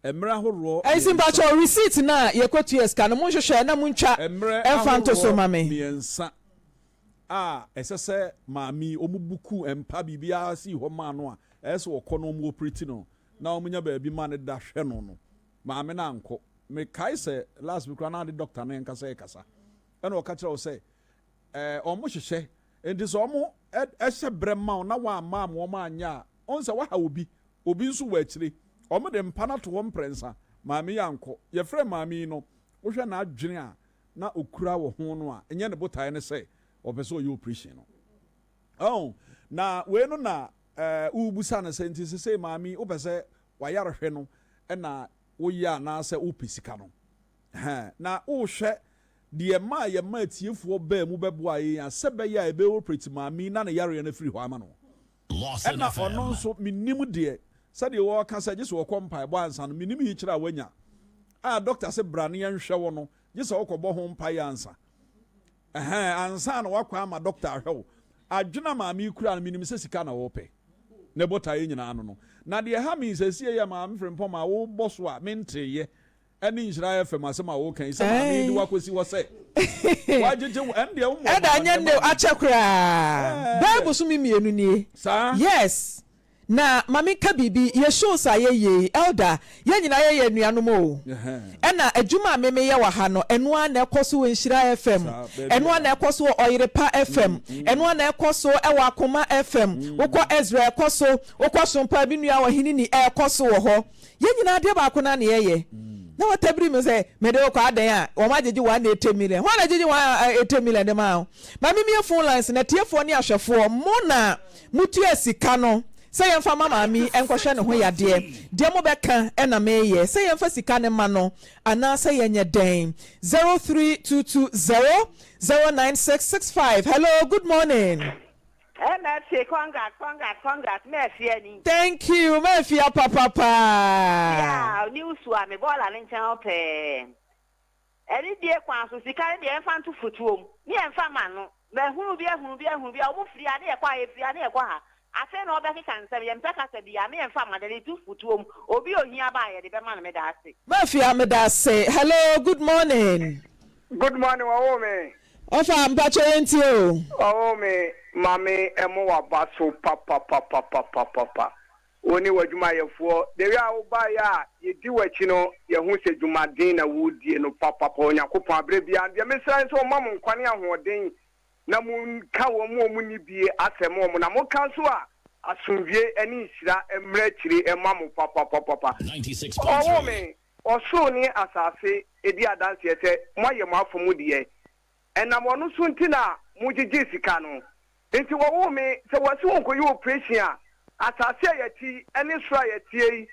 Mmerɛ ahoroɔ Ɛnti mmiɛnsa. mpakyɛw receipt no a yɛkɔtuaa sika no monhwehwɛ na montwa Mmerɛ mfa nto so ahoroɔ ma me. mmiɛnsa a ɛsɛ sɛ maame yi, wɔn buku mpa biribiara sii hɔ maa no a ɛyɛ sɛ ɔkɔ na wɔn operate no na wɔn nya baabi ma no da hwɛ no no, maame no ankɔ. Mekae sɛ last bi koraa na ade doctor no ankasa rekasa ɛna ɔka kyerɛ wo sɛ ɛɛ wɔn hyehyɛ nti sɛ wɔn ɛhyɛ brɛ ma wo na wɔamma ama wɔn anyɛ a, wɔn sɛ waha obi, obi nso wɔ akyire. Wɔn de mpa no ato hɔ mprɛnsa. Maame yi ankɔ. Yɛfrɛɛ maame yi no, wohwɛ n'adwene a na ɔkura wɔ ho no a, ɛnyɛ ne botaeɛ ne sɛ ɔpɛ sɛ ɔyɛ operation no. Ɔho, na wei no na eh, worebisa no sɛ, nti sesei maame yi wopɛ sɛ wayarehwɛ no na woyɛ anaasɛ wopɛ sika no? Ɛhɛn, na wohwɛ deɛ ɛmaa yɛma atiefoɔ baa mu bɛboaa yɛn a, sɛ ɛbɛyɛ a yɛbɛ operate maame yi na ne yareɛ no afiri hɔ ama no. Lawson Ɛna ɔno FM. nso mennim deɛ, sɛdeɛ wɔka sɛ gye sɛ ɔkɔ mpaebɔ ansa no, mennim yikyerɛ a wanya a dɔkta se bra na yɛnhwɛ wo no, gye sɛ wokɔbɔ ho mpaeɛ ansa. Ɛhɛn, ansa na woakɔ ama dɔkta ahwɛ wo. Adwene a maame yi kura no, menim sɛ sika na ɔrepɛ. Ne botaeɛ nyinaa no no. Na deɛ ɛha me seesei yɛ Maame Frimpong a wobɔ so a menteeɛ ɛne Nhyira FM asɛm a woka yi sɛ maame yi de wo akɔsi hɔ sɛ wagyegye wo, ɛno deɛ wommɔɔ Ɛda m'amanneɛ nyɛ nnɛ o, maa me. akyɛ koraa. Ɛɛ, Bɛyɛ deɛ. bosome mmienu nie. Saa? Yes. Na ma menka biribi, yɛ shows a yɛyɛ yi, Elder, yɛn nyinaa yɛyɛ anuanom o. Ɛna adwuma a me meyɛ wɔ ha no, ɛno ara na ɛkɔ so wɔ Nhyira FM, ɛno ara na ɛkɔ so wɔ Ɔyerepa FM, ɛno ara na ɛkɔ so wɔ Akoma FM, wokɔ Ezra ɛkɔ so, wokɔ Sompa, me nua Ɔheneni, ɛkɔ so wɔ hɔ. Yɛn nyinaa adeɛ baako no ara na yɛyɛ. Na watabiri me sɛ mede wo kɔ adɛn a wɔn agyegye 180 million. Hwan na agyegye 180 million de maa wo? Ma memmue phone lines na atiefoɔ ne ahwɛfoɔ, mo na motua sika no sɛ yɛmfa ma maame yi nkɔhwɛ ne ho yadeɛ. Deɛ mobɛka na meyɛ, sɛ yɛmfa sika no ma no anaasɛ yɛnyɛ dɛn? 03220 09665 Hello, good morning. Hey Mercy, congrats, congrats, congrats, Mercy ani. Thank you, Mafia papapa. Yeah, new sua me bɔɔla ne nkyɛn hɔ pɛɛ. Ɛne die kwan so sika ne deɛ ɛmfa nto fotuom ne ɛmfa ma no. Mahunu bi ahunu bi ahunu bi a wɔn firi ha ne yɛkɔ ha yɛfiri ha ne yɛkɔ ha. Afei na ɔbɛkeka nsɛm yɛmpɛ kasa bi a me yɛmfa ma de to fotuom. Obi ohia ba a yɛde bɛma no meda ase. Mafia meda ase. Hello, good morning. Good morning wɔwoo me. Ɔfa mpakyɛ yɛn tie o. Wɔwoo me mame ɛmo waba so papapapapapapa wo ne w'adwumayɛfoɔ the way a wo baeɛ a yɛdi w'akyi no yɛhu sɛ dwumaden na wodie no papapa Onyankopɔn aberɛ biara deɛ mesrɛ ne sɛ ɔma mo nkwa ne ahoɔden na mo nka wɔn a wɔn nni bie asɛm wɔn na mo ka nso a asomdwie ne nhyira mmra akyire mma mo papapapapa Wɔwoo me Ɔsoro ne asase di adanseɛ sɛ moayɛ mo afa mu deɛ. Ɛnam ɔno so nti na mogyegyee sika no. Nti wɔwoo me, sɛ wɔse wɔnkɔyɛ oprehyɛn a, asase a yɛte yi ne soro a yɛteɛ yi,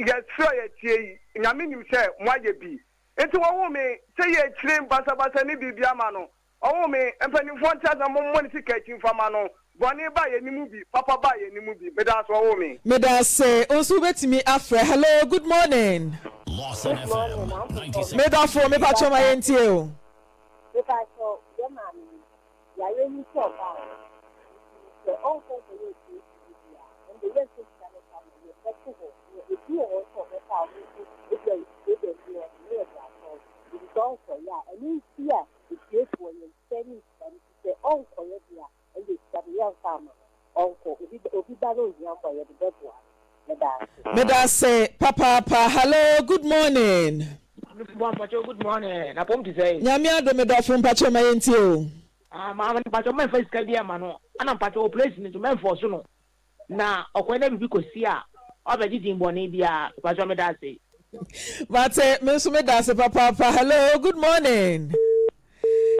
yɛ soro a yɛteɛ yi, Nyame nim sɛ moayɛ bi. Nti wɔwoo me, sɛ yɛkyire basabasa ne biribi ama no, Ɔwoo me, mpanimfoɔ nte ase na mommɔ ne sika akyi mfa ma no, bɔne ba yɛn mu bi, papa ba yɛn mu bi, meda ase ɔwoo me. Medase, wo nso wobɛtumi afrɛ. Hello, good morning. Lawson Good morning, FM I'm from Medɔfo, mepakyɛw ma yɛntie o. Mepakyɛw, yɛ maame no, yareɛ no nti ɔbaa hɔ, nti sɛ ɔnkɔ nkɔyɛ operation no bi a, ɛnde yɛmfa sika no mfa ma, yɛbɛto hɔ, na ebi wɔ hɔ nso a ɔbɛba a ɔno nso ebia problem bi wɔ hɔ no, na yɛde asɔre, nti sɛ ɔnkɔyɛ a, ɛno nti a Etiefoɔ yɛn sika ne sika nti sɛ ɔnkɔyɛ deɛ a ɛnde sika no yɛnfa mma no ɔnkɔ obi obi ba na ohia mmoa yɛde bɛboa no meda ase. Medase papaapa hello good morning. Maame Fuboa mpakyɛw good morning na pɔm te sɛn. Nyame adom medɔfo mpakyɛw ma yɛntie o. Ah maame no mpakyɛw mɛnfa sika biara mma no ɛna mpakyɛw operation nso mɛnfɔɔso no Na ɔkɔe na biribi kɔsi a, ɔbɛgye din bɔne biara. Mepakyɛw meda ase. Mate, me nso meda ase papaapa. Hello, good morning.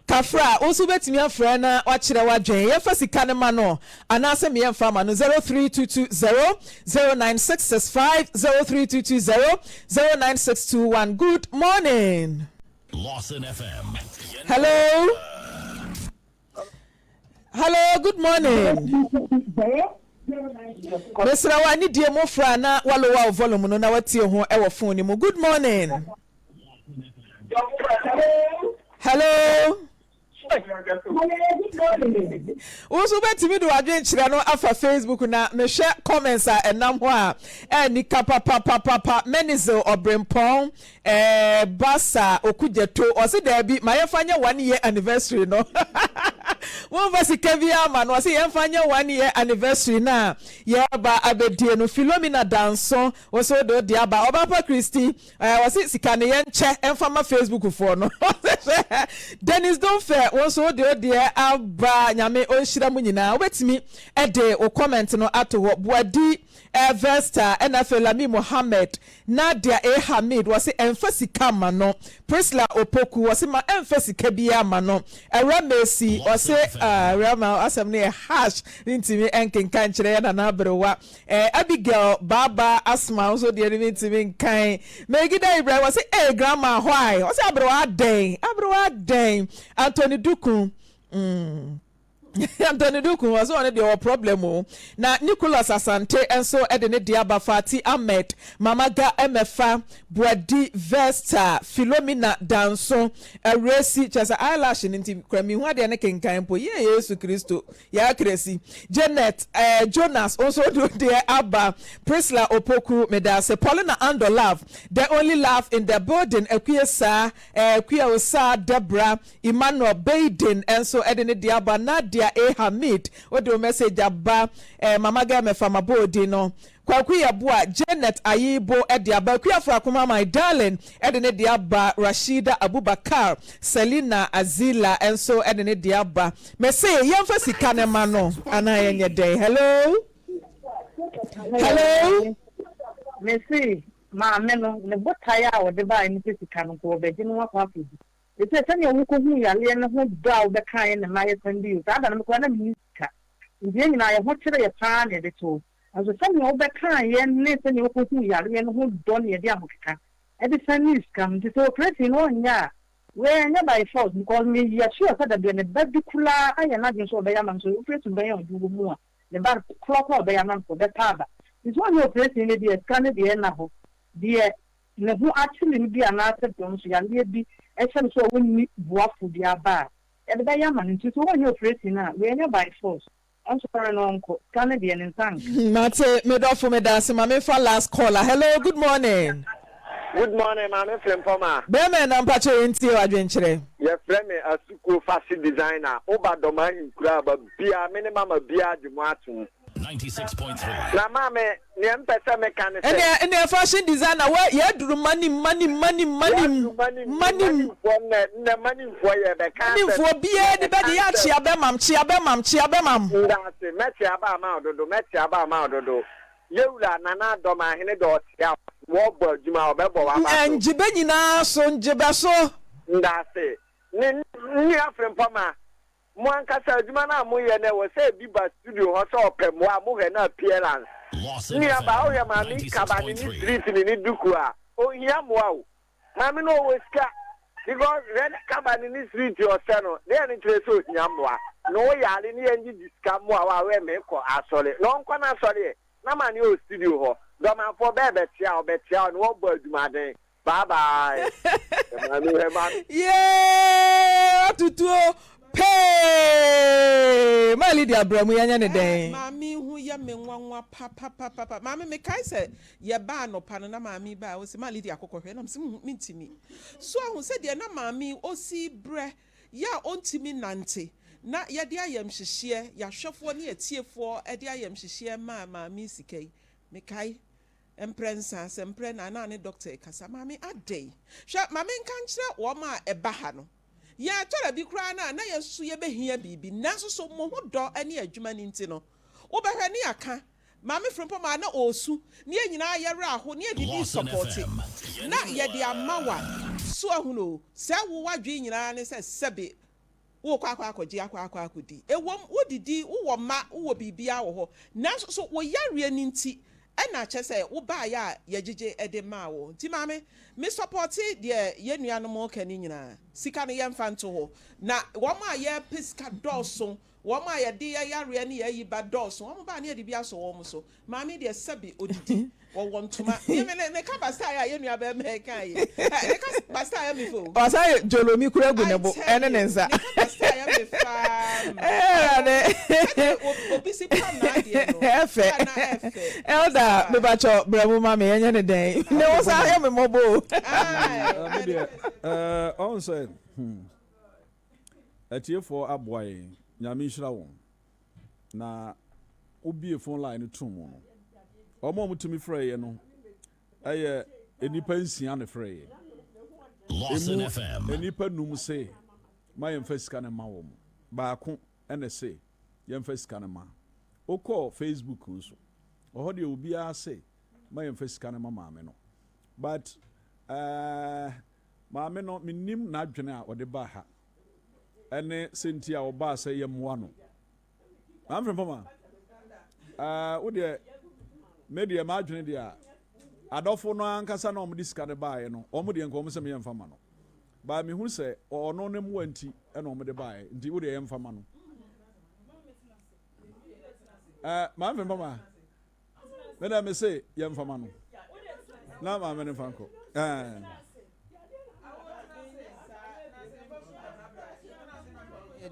Kafra, wo nso wobɛtumi afrɛ na wakyerɛ w'adwene. Yɛmfa sika no ma no anaasɛ meyɛmfa ma no 03220 09665 03220 09621. Good morning. Lawson FM. Hello. Hello, good morning. Mesrɛ wo anidie mu fra na walowa wo volume no na watie ho wɔ phone no mu. Good morning. Hello. Wo nso wobɛtumi de w'adwenkyerɛ no afa Facebook na mehwɛ comments a ɛnam hɔ a ɛnika papapapapa Menizel Ɔbrempɔn Ɛɛ Basa Okudzeto ɔse daabi ma yɛmfa nyɛ one year anniversary no. Momfa sika biara ma no. Ɔse yɛmfa nyɛ one year anniversary no a yɛreba abɛdie no. Philomena Danso, wo nso wode wo deɛ aba. Ɔbaapa Christy, eh, ɔse sika no yɛnkyɛ mfa ma Facebook foɔ no. Ɔse hwɛ. Dennis Domfɛ, wo nso wode wo deɛ aba. Nyame ɔnhyira mo nyinaa. Wobɛtumi de wo comment no ato hɔ. Boadi eh, Vesta, ɛna afei Lami Mohammed, Nadia A. Hamid, wɔse ɛmfa sika mma no. Priscilla Opoku, wɔse ma ɛmfa sika biara mma no. Awura Mercy, ɔse ah Awura ma asɛm no yɛ harsh, mentumi nkenkan nkyerɛ yɛ nana aberewa. Eh, Abigail Baaba Asma nso deɛ no mentumi nkan. Megida Ibrahim, wɔse eh grandma why? Ɔse aberewa adɛn? Aberewa adɛn? Anthony Duku, mm. Anthony Duku ɔsɛ ɔno deɛ ɔwɔ problem o. Na Nicholas Asante nso de ne deɛ aba Fati Ahmed, Mama Ga Mɛfa, Boadi Vesta, Philomena Danso, Awurasi, kyerɛ sɛ eyelash no nti kora menhu adeɛ no kenkan mpo, yie Yesu Kristo, Yɛakrasi, Janet eh, Jonas nso de deɛ aba, Priscilla Opoku, medaase, Paulina Andor Love, The Only Love in the Building, Akue Saa, eh, Akua Osaa, Debra, Emmanuel Baiden nso de ne deɛ aba, Nadia A. Hamid wode wo message aba, eh, Mama Girl Mɛfa mabɔ odin no, Kwaku Yeboah, Janet Ayibo de aba, Akuafo Akoma My Darling de ne deɛ aba, Rashida Abubakar, Selina Azila nso de ne deɛ aba. Mese yɛmfa sika no ma no anaa yɛnyɛ dɛn? Hello? Hello? Mese maame no ne botaeɛ a ɔde baeɛ ne sɛ sika no nka ɔbɛgye no akɔ akɔdi. Seesei sɛnea wukohuu yareɛ no ho dɔ a wobɛkaeɛ ne mma yɛsan bio. Saa da no me koraa na menni sika nti yɛn nyinaa yɛn ho kyeree yɛn paa na yɛde too. Nanso sɛnea wobɛkaeɛ ne sɛnea wukohuu yareɛ no ho dɔ ne yɛde ahokeka de sanee sika no nti sɛ operation no ɔnyɛ a wei ɛnyɛ by force because meyɛ sure sɛ dabi a ne ba bi koraa ayɛ n'adwene sɛ ɔbɛyɛ ama no sɛ operation bɛyɛ ɔde wɔ mu a ne ba korɔ koraa ɔbɛyɛ ama no sɛ ɔbɛpa aba nti sɛ ɔnyɛ operation no deɛ sika no deɛ ɛnna hɔ deɛ ne ho akyere no bi anaasɛ deɛ ɔno nso yareɛ bi hyɛ no so a ɔnni boafo biara ba a, yɛde bɛyɛ ama no. Nti sɛ ɔnyɛ operation a, wei ɛnyɛ by force. Ɔnsɔre na ɔnkɔ. Sika no deɛ ne nsa nka. Mate me dɔfo medaase ma menfa last caller hello good morning. Good morning maame Frimpɔma. Bɛɛma ɛna mpakyɛ yɛntie w'adwenkyerɛ. Yɛfrɛ me Asukuo Fashion Designer, woba Dɔm Ahenkuro a baabiaa me ne mama biaa gye mo atom. Na maame, nea mpɛ sɛ meka ne sɛ. Ɛnneɛ ɛnneɛ fashion designer wɔ yɛaduru manim manim manim manim manim. Manimfoɔ nnɛ nnɛ manimfoɔ yɛ bɛka asɛm. Manimfoɔ biara ni bɛgye yɛ akyea bɛmam kyea bɛmam kyea bɛmam. Ndaase, mɛkyea aba ama wo dodo mɛkyea aba ama wo dodo. Yɛwura Nana Adom Ahene dɔ ɔkyea wɔbɔ adwuma ɔbɛbɔ w'aba so. Ngye bɛ nyinaa so ngye bɛ so. Ndaase, ne nua Frimpɔma. Mo ankasa adwuma no a moyɛ no ɛwɔ sɛ ebi ba studio hɔ sɛ ɔpɛ mmoa a mohwɛ no appearance. Lawson Nua baa FM wohwɛ maame yi kaba ne ne street ne ne duku a ɔnhia mmoa o. Maame no ɔwɔ sika because hwɛ ne kaba ne ne street ɔsɛ no deɛ no kyerɛ sɛ ɔhia mmoa na ɔyare ne yɛn gyegye sika mmoa wo a wɛ mekɔ asɔre na ɔnkɔ n'asɔre ɛ na ma ne ɔwɔ studio hɔ dɔmanfoɔ bɛɛ bɛkyea wo bɛkyea wo na wɔbɔ adwumaden Bye bye. Yee atutuo pee. Maa Lydia bra mu yɛnyɛ ne dɛn. Maame ho yɛ me nwanwa papapapa. Maame mekae sɛ yɛbaa anɔpa no na maame baa ɔsi maa Lydia akokɔ hwɛ na mesi mentumi. So ahu sɛ deɛ na maame ɔsi brɛ yɛ a ɔntumi nante na yɛde ayamhyehyeɛ yɛahwɛfoɔ ne atiefoɔ de ayamhyehyeɛ maa maame sika yi mekae Mprɛnsa, sɛ mprɛ na na ne dɔkta rekasa. Maame, adɛn? Hwɛ, ma menka nkyerɛ wɔn a ɛba ha no. Yɛn ɛtɔ da bi koraa no a, na yɛn nso so yɛbɛhia biribi. Nanso so mo ho dɔ ne adwuma no nti no, wobɛhwɛ ne yɛaka. Maame Frimpong maa na ɔresu, ne yɛn nyinaa yɛn werɛ aho, ne yɛde bi Lawson resɔpɔte, FM. na yɛde ama wo a. So ahunu o, sɛ wo w'adwene nyinaa ne sɛ sɛbe Worekɔ akɔ akɔgye akɔ akɔ akɔdi. Ɛwom, wodidi, wowɔ mma, wowɔ biribiara wɔ hɔ, nanso so wo yareɛ no nti na kyerɛ sɛ wobaeɛ a yɛgyegye de maa wo? Nti maame, me sɔpɔte deɛ yɛn nuanom reka no nyinaa. Sika no yɛmfa nto hɔ. Na wɔn a yɛrepɛ sika dɔɔso, wɔn a yɛde yɛn yareɛ ne yɛn ayi ba dɔɔso, wɔn ba a na yɛde bi asɔ wɔn so. Maame deɛ sɛbe odidi, wɔwɔ ntoma. Me me ne ka basaa a yɛn nua bɛrima yi kaa yi. Ɛ ne ka basaa yɛ me fɛ o. Ɔsan yɛ jolomi kura gu ne I bo tell ɛne ne you, nsa. ne ka basaa yɛ me faa ma. Ɛwurade. Sɛdeɛ obi si pam n'adeɛ no, Ɛfɛ. a na ɛfɛ. Elder, mepakyɛ brɛ mu ma me yɛnyɛ ne dɛn. Ne wo saa yɛ me mmɔbɔ o. Aye. Me deɛ, ɛɛ, ɔn sɛ, hmm, atiefoɔ aboa yɛn. Nyame nhyira wɔn. Na wobie phone line no too mu no, wɔn a wɔtumi frɛeɛ no yɛ nnipa nsia na frɛeɛ. Lawson Emu FM. nnipa num se ma yɛmfa sika no mma wɔn. Baako na ɛse yɛmfa sika no mma. Wokɔ Facebook nso, ɛhɔ deɛ obiara se ma yɛmfa sika no ma maame no. But eh, maame no mennim n'adwene a ɔde baa ha ɛne sɛnti a ɔbaa sɛ yɛmmoa no. Maame Frimpong ma, eh, wo deɛ me deɛ m'adwene deɛ a adɔfo no ankasa na wɔde sika no baeɛ no, wɔn deɛ nka wɔn sɛ meyɛmfa ma no. But mehu sɛ ɔno ne mmoa nti ɛna wɔn de baeɛ nti wo deɛ yɛmfa ma no. Eh, Maame Frimpong ma, Me dɛ me se yɛmfa ma no na maame no mfa nkɔ. Ɛɛ.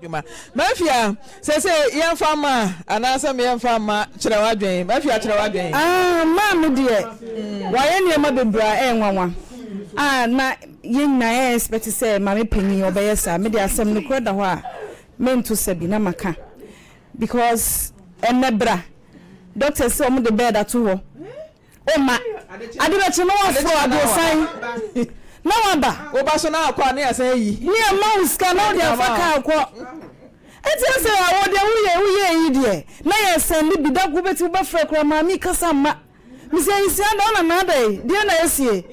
adwuma mafia sɛ yɛmfa ma anaasɛ meyɛmfa ma kyerɛ w'adwen mafia kyerɛ w'adwen ah, maame deɛ mm. wayɛ nneɛma bebree a ɛyɛ nwanwa a na yɛn nyinaa yɛ expect sɛ maame panyin ɔbɛyɛ saa me de asɛm no korɛ da hɔ a mento sɛ bi na maka Because ɛnɛ bra doctors sɛ wɔn de bed ato hɔ ɔma ade bɛkye na waforo adesan na waba. Woba so na akɔ a ne asan ayi. Ne ɛma wo sika na wode afa kaa kɔ. Ɛti ɛsɛ awɔ deɛ woyɛ woyɛ yi deɛ na yɛ sɛnde bi da ko bɛti wobɛfrɛ koraa maame kasa mma. Mese nsia da ɔna na adɛn deɛ na asie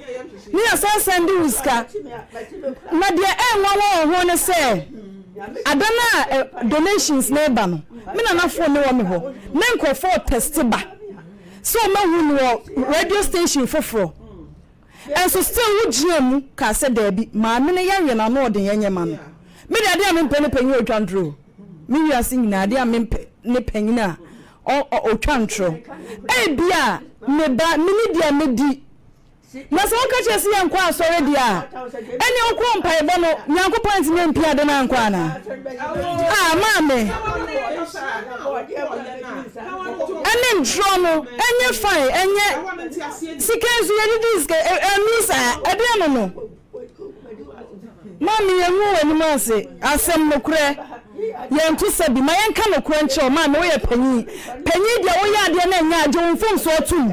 ne yɛsan san de wo sika na deɛ ɛnwanwa wɔ ho ne sɛ ada no a donations no reba no me nana phone ne wɔ me hɔ na nkurɔfoɔ test ba sɛ ɔmahu no wɔ radio station foforɔ Nso still wo gyinaa mu kaa sɛ daabi maame no yareɛ no ano ɔden ɛnyɛ ma no. Me deɛ adeɛ a mempɛ ne panyin a ɔtwa ntorɔ o. Me wiase nyinaa adeɛ a mempɛ ne panyin a ɔtwa ntorɔ. Ebia me ba meni deɛ medi na sɛ woka kyerɛ sɛ yɛnkɔ asɔre deɛ a ɛneɛ wokɔɔ mpaebɔ no Nyankopɔn antumi ampia ade no ankɔ anaa? Ah maame ɛne ntorɔ no ɛnyɛ fine ɛnyɛ sika nso yɛdidi sika ɛnu saa ɛdeɛ no no maame yɛngu w'anim ase asɛm nokorɛ yɛnto sɛ bi ma yɛnka nokorɛ nkyerɛ maame woyɛ panyin panyin deɛ woyɛ adeɛ na ɛnyɛ agye wo mfomsoɔ tom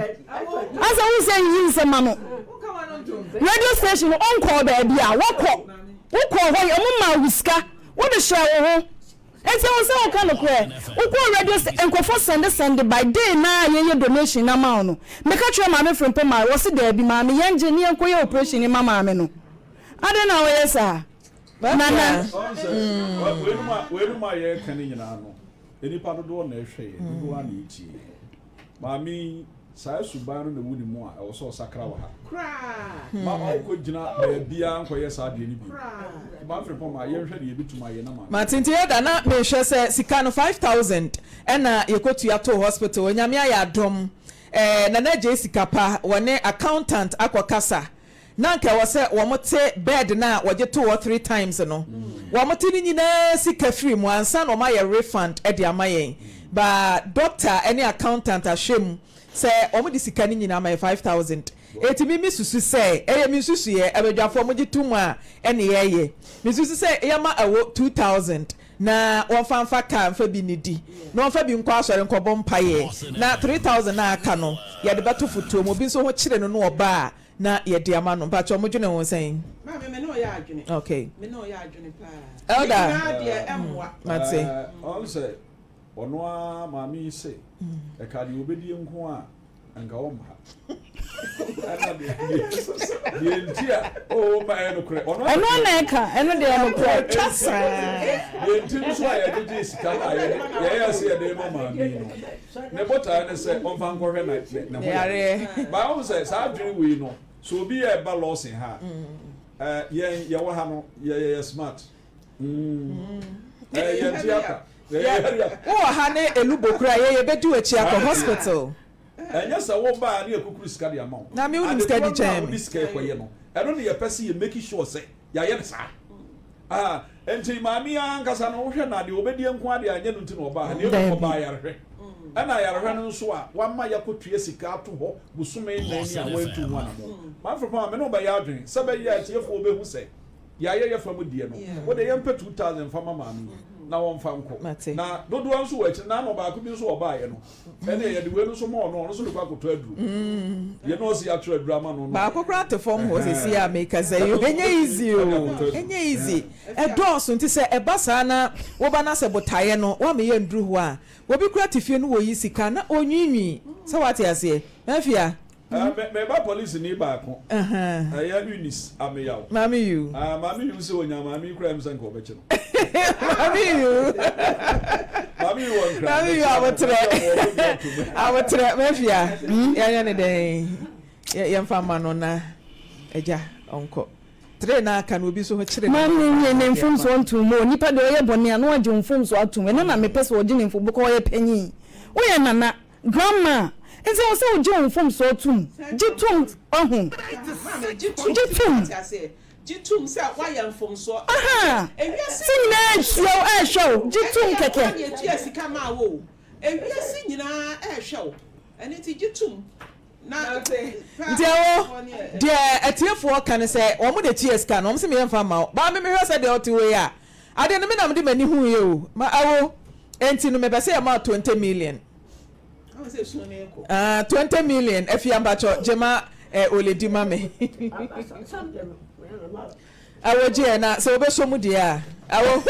asɛ wo sɛ nyi nsɛm ano radio station no ɔnkɔɔ baabi a wɔkɔ wokɔɔ hɔ yɛ ɔmo maa wo sika wode hyɛɛ wo ho Enti ɛwɔ sɛ woka nokorɛ. Wokɔɔ radio sɛ nkurɔfoɔ sɛnde sɛnde by day no ara a yɛyɛ donation no ama wo no, meka kyerɛɛ Maame Frimpong ma wɔse daabi maame yɛngye ne yɛnkɔyɛ operation no ma maame no. Adɛn na woyɛ saa? Nana. Ɔn sɛ weinom a weinom a yɛreka no nyinaa no, nnipa dodoɔ na ɛhwɛ yɛn, dodoɔ ara na ɛtie yɛn. Maame yi, saa suban no na ɛwɔ ne mu a, ɛwɔ sɛ ɔsakra wɔ ha. Ma ɔnkɔgyina baabiara nkɔyɛ saa adeɛ no bio. Maame Frimpong ma yɛnhwɛ deɛ yɛbɛtumi ayɛ na maame. Mate nti Elder na mehwɛ sɛ sika no 5000 ɛna yɛkɔtua too hospital Onyame ayɛ adom eh, Nana Adjei sika pa wɔne accountant akɔ kasa na anka ɛwɔ sɛ wɔn te bed no a wɔgye too hɔ three times no wɔn te ne nyinaa sika firi mu ansa na wɔn ayɛ refund de ama yɛn ba doctor ne accountant ahwɛ mu sɛ wɔn de sika no nyinaa ama yɛ 5000 eti mi mi susu sɛ ɛyɛ mi nsusuiɛ abadwafoɔ mo gye to mu a ɛne yɛyɛ mi susu sɛ yɛma ɛwɔ 2000 na wɔmfa mfa car mfa bi nnidi, na wɔmfa bi nkɔ asɔre nkɔbɔ mpaeɛ, na 3000 no a aka no yɛde bɛto fotoɔ mu, obi nso ho kyere no na ɔba a na yɛde ama no. Mpakyɛw mo dwene ho sɛn? Maame me ne wo yɛ adwene. Okay. Me ne wo yɛ adwene paa. Elder. Ne nyinaa deɛ ɛmmoa. Mate. Ɛɛ ɔn sɛ ɔno ara maame yi se ɛka deɛ ɔbɛdie nko a anka wɔmma ha. Ɛna deɛ deɛ nti a oo ma ɛyɛ nokorɛ ɔno ɛno na ɛka ɛno deɛ ɛnokorɛ twa saa. Deɛ nti nso a yɛgyegye sika no a yɛde yɛyɛ sɛ yɛde ma maame yi no ne botaeɛ ne sɛ ɔmfa nkɔhwɛ na ne ho yareɛ. Baa wɔn sɛ saa adwene wei no so obi yɛ ɛba lɔɔsen ha a yɛn yɛwɔ ha no yɛyɛ smart. Ɛɛ yɛn ti aka. Wowɔ ha ne elubo koraa yɛ yɛbɛdi w'akyi akɔ hospital. Ɛnyɛ sɛ wo ba a ne yɛkukuru sika de ama wo. Na me wonim sika di Adekorɔ no a kyɛn me. wode sika rekɔyɛ no, ɛno na yɛpɛ sɛ yɛ make sure sɛ yɛayɛ no saa. Ah, nti maame yi ara ankasa no, wohwɛ no a, deɛ ɔbɛdie nko ara deɛ anyɛ no nti na ɔbaa ha, na mmom Daabi. ɔbaa ayarehwɛ. Ɛna ayarehwɛ no nso a, wama yɛakɔtua sika ato hɔ bosome nnan ni a Lawson wantu ho FM. anammɔn. Maame Frimpong, me ne wo bɛyɛ adwene sɛ ɛbɛyɛ a atiefoɔ bɛhu sɛ deɛ ayɛ yɛ fam deɛ no, wo deɛ yɛmpɛ 2000 mfa ma maame yi. na wɔmfa nkɔ. Na dodoɔ nso wɔ akyire, na ano baako bi nso ɔbaeɛ no, ɛne yɛde wei no nso ma ɔno, ɔno nso de kɔ akɔtɔ aduro. Yɛne ɔsi atwerɛ aduro ama no no. Baako koraa te fam hɔ sɛsi a mekasa yi o, ɛnyɛ easy o, ɛnyɛ easy. Ɛdɔɔso nti sɛ ɛba saa na woba na sɛ botaeɛ no woammɛyɛ anduru hɔ a, obi koraa te fie no wɔyi sika na ɔnwiinwii, sɛ woate aseɛ? Mafia. Me me ba polisini baako. Ɛyɛ Eunice Ameyaw. Maame Yu. Ah, Maame Yu sɛ onya maame yi koraa mi sɛ nka ɔbɛkye no. Maame Yu. Maame Yu wɔ nkran. Maame Yu abotrɛ. Abotrɛ mafia. Yɛnyɛ ne dɛn. Yɛmfa ma no na agya ɔnkɔ. Tre na aka no obi nso ho kyere no. Maame nye ne mfomsoɔ ntom o. Nipa deɛ ɔyɛ bɔne a na wagye wo mfomsoɔ atom. Ɛno na mepɛ sɛ ɔgye ne mfom because ɔyɛ panyin. Woyɛ nana. Grandma, nti ɛwɔ sɛ wogye wo mfomsoɔ tom. Gye tom, wahu. Gye tom. Gye tom sɛ woayɛ mfomsoɔ. Aha, Ewiase sɛ nyinaa retie wo, ɛrehwɛ wo. Gye tom Ɛnyɛ kɛkɛ. yɛn nko ara na yɛtua sika maa wo o. Ewiase nyinaa ɛrehwɛ wo. Ɛno nti gye tom na pɛ Nti ɛwo, deɛ atiefoɔ ka ne sɛ wɔn na ɛtua sika no, wɔn se meyɛ mfa mma wo. But me mehwɛ sɛ deɛ ɔte hɔ yi a, adeɛ no me na mede m'ani huiɛ o. Ma ɛwo, enti no mepɛ sɛ yɛma wo 20 million. Ah, 20 million afia mpakyɛ gyema eh, oledi ma me. Awo gyeɛ na sɛ wobɛsɔ mu deɛ a awo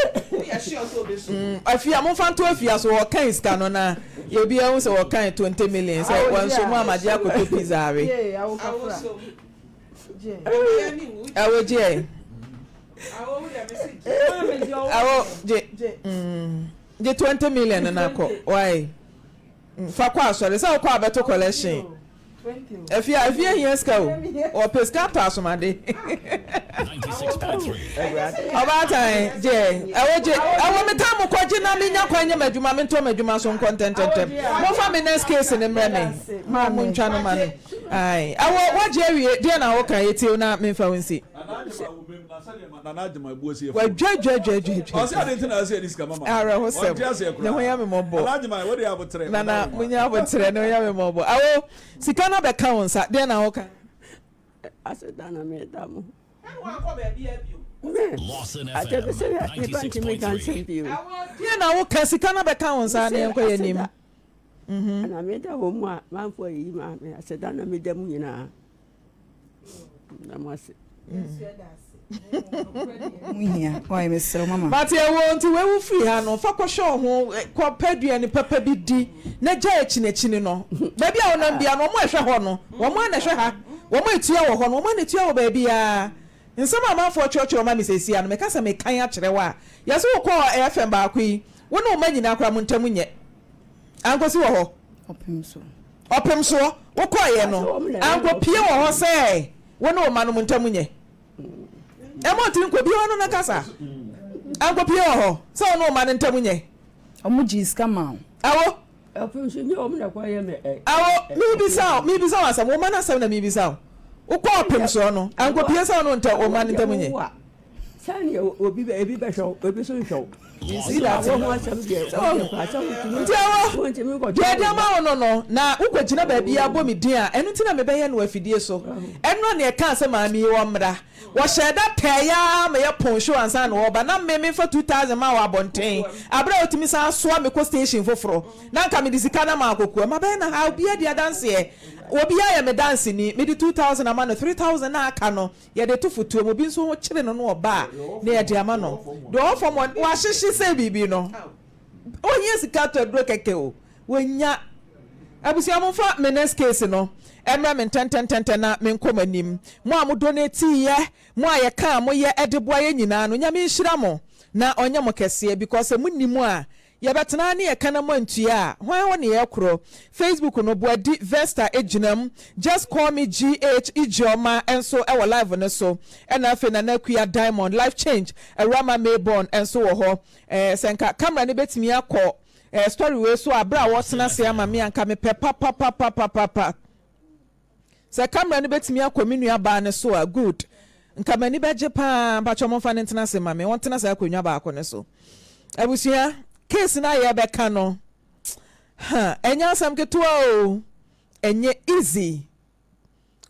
mm, afia momfa nto afia so wɔkan sika no na yɛbi ahu sɛ wɔkan 20 million sɛ wɔnso mu amagye akɔtɔ pizza awe. Awo gyeɛ awo gye mm, gye 20 million no na kɔ why. Fa kɔ asɔre sɛ wokɔ abɛto collection. Afie afie hia sika o. Ɔpɛ sika atɔ asomade. Ɔbaatan gye ɛwɔ gye ɛwɔ me taa mo kɔ gye na me nya kwan nyɛ m'adwuma me ntɔ m'adwuma so nkɔ ntɛntɛntɛm. Mo fa me next case ne mrɛ me. Mo mo ntwa no ma no. Ayi ɛwɔ wagye awie deɛ na woka yɛ tie na me nfa wo nsi. Wadwadwadwadwadwa. Awerɛhosɛm. Ne ho yɛ me mmɔbɔ. Nana, munya aboterɛ, ne ho yɛ me mmɔbɔ. Awo, sika no abɛka wo nsa, deɛ na woka? Aseda na meda mo. Deɛ na woka, sika no abɛka wo nsa, ne yɛnkɔ yɛn anim. Na meda wɔ mu a, manfo ayi maa me, aseda na meda mu nyinaa. But ɛwɔ nti wei wo firi ha no fa kɔhwɛ wo ho kɔ pɛ aduane papa bi di na gya akyinakyini no baabi a wonam bia no wɔn a ɛhwɛ hɔ no wɔn a na ɛhwɛ ha wɔn a ɛtua wɔ hɔ no wɔn a na ɛtua wɔ baabiara nsɛm a amanfoɔ kyerɛkyerɛ ma me sɛsi a no meka sɛ mekan akyerɛ wo a yɛsɛ wokɔ FM baako yi wo ne wo ma nyinaa koraa mo ntam nyɛ Ankosi wɔ hɔ. Ɔpem so. Ɔpem soɔ. Wokɔeɛ no, ankɔpie wɔ hɔ sɛ wo ne wo mma no mo ntam nyɛ. Ɛma ɔtiri nkɔ bi hɔ no na kasa. Ankɔpie wɔ hɔ sɛ wo ne wo mma no ntam nyɛ. Ɔmo gyee sika maa wo. Awo. Ɔpem so nyɛ ɔmo na ɛkɔyɛ me ɛ. Awo, mebisa wo, mebisa wo asɛm, wo mma no asɛm na mebisa wo. Wokɔ ɔpem soɔ no, ankɔpie sɛ wo ne wo mma no ntam nyɛ. Sɛnea obi bɛ ebi bɛhwɛ wo, ebi nso nhwɛ wo. See that? Nti ɛwɔ deɛ ɛde ama wo no no na wokɔgyina baabi abɔ me din a ɛno nti na mebɛyɛ no afidie so. Ɛno na ɛkaa sɛ maame yi ɔmmra. Wɔhyɛɛ da tɛɛ ara ma yɛpɔn show ansa na wɔreba na me memfa 2000 ma wɔ abɔnten aberɛ a wɔtumi san soa me kɔ station foforɔ na anka mede sika no ama akɔkua. Mabɛyɛ no ha obiara di adanseɛ. Obiara yɛ me danseni. Mede 2000 ama no 3000 na aka no Yɛde to fotoɔ mu, obi nso ho kyere no na ɔba a, na yɛde ama no. Deɛ ɔwɔ fam hɔ no, wahyehye sɛ biribi no, ɔhia sika atɔ aduro kɛkɛ o, wɔnya. Abusua momfa me next case no mmrɛ me ntɛntɛntɛntɛn na menkɔ m'anim. Mo a mo donate yɛ, mo a yɛka a moyɛ de boa yɛn nyinaa no, Nyame nhyira mo na ɔnyɛ mo kɛseɛ because sɛ monni mu a, Yɛbɛtena ha ne yɛka na moantua a, hwan hɔ ne yɛkorɔ? Facebook no, Boadi Vesta gyina mu, Just Call Me GH Ijeoma nso wɔ live no so, ɛna afei Nana Akua Diamond, Life Change, Awurama Mayborn nso wɔ hɔ. Eh, sɛ nka camera no bɛtumi akɔ eh, story wei so a, berɛ a wɔtena ase ama me a, nka mepɛ papapapapapa. Sɛ camera no bɛtumi akɔ me nua baa no so a good nka m'ani bɛgye paa mpakyɛw momfa no ntena ase ma me ɔntena saa akonnwa baako no so abusua case no a yɛbɛka no ha ɛnyɛ asɛm ketewa o ɛnyɛ easy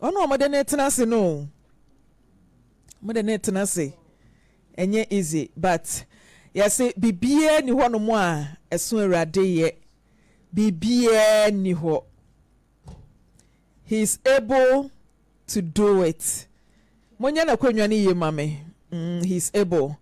ɔno a wɔde no tena ase no o wɔde no tena ase ɛnyɛ easy but. Yɛse biribiara nni hɔnom a ɛso Awurade yɛ. Biribiara nni hɔ. He is able to do it. Monyɛ n'akonnwa no yie ma me. Mm, he is able.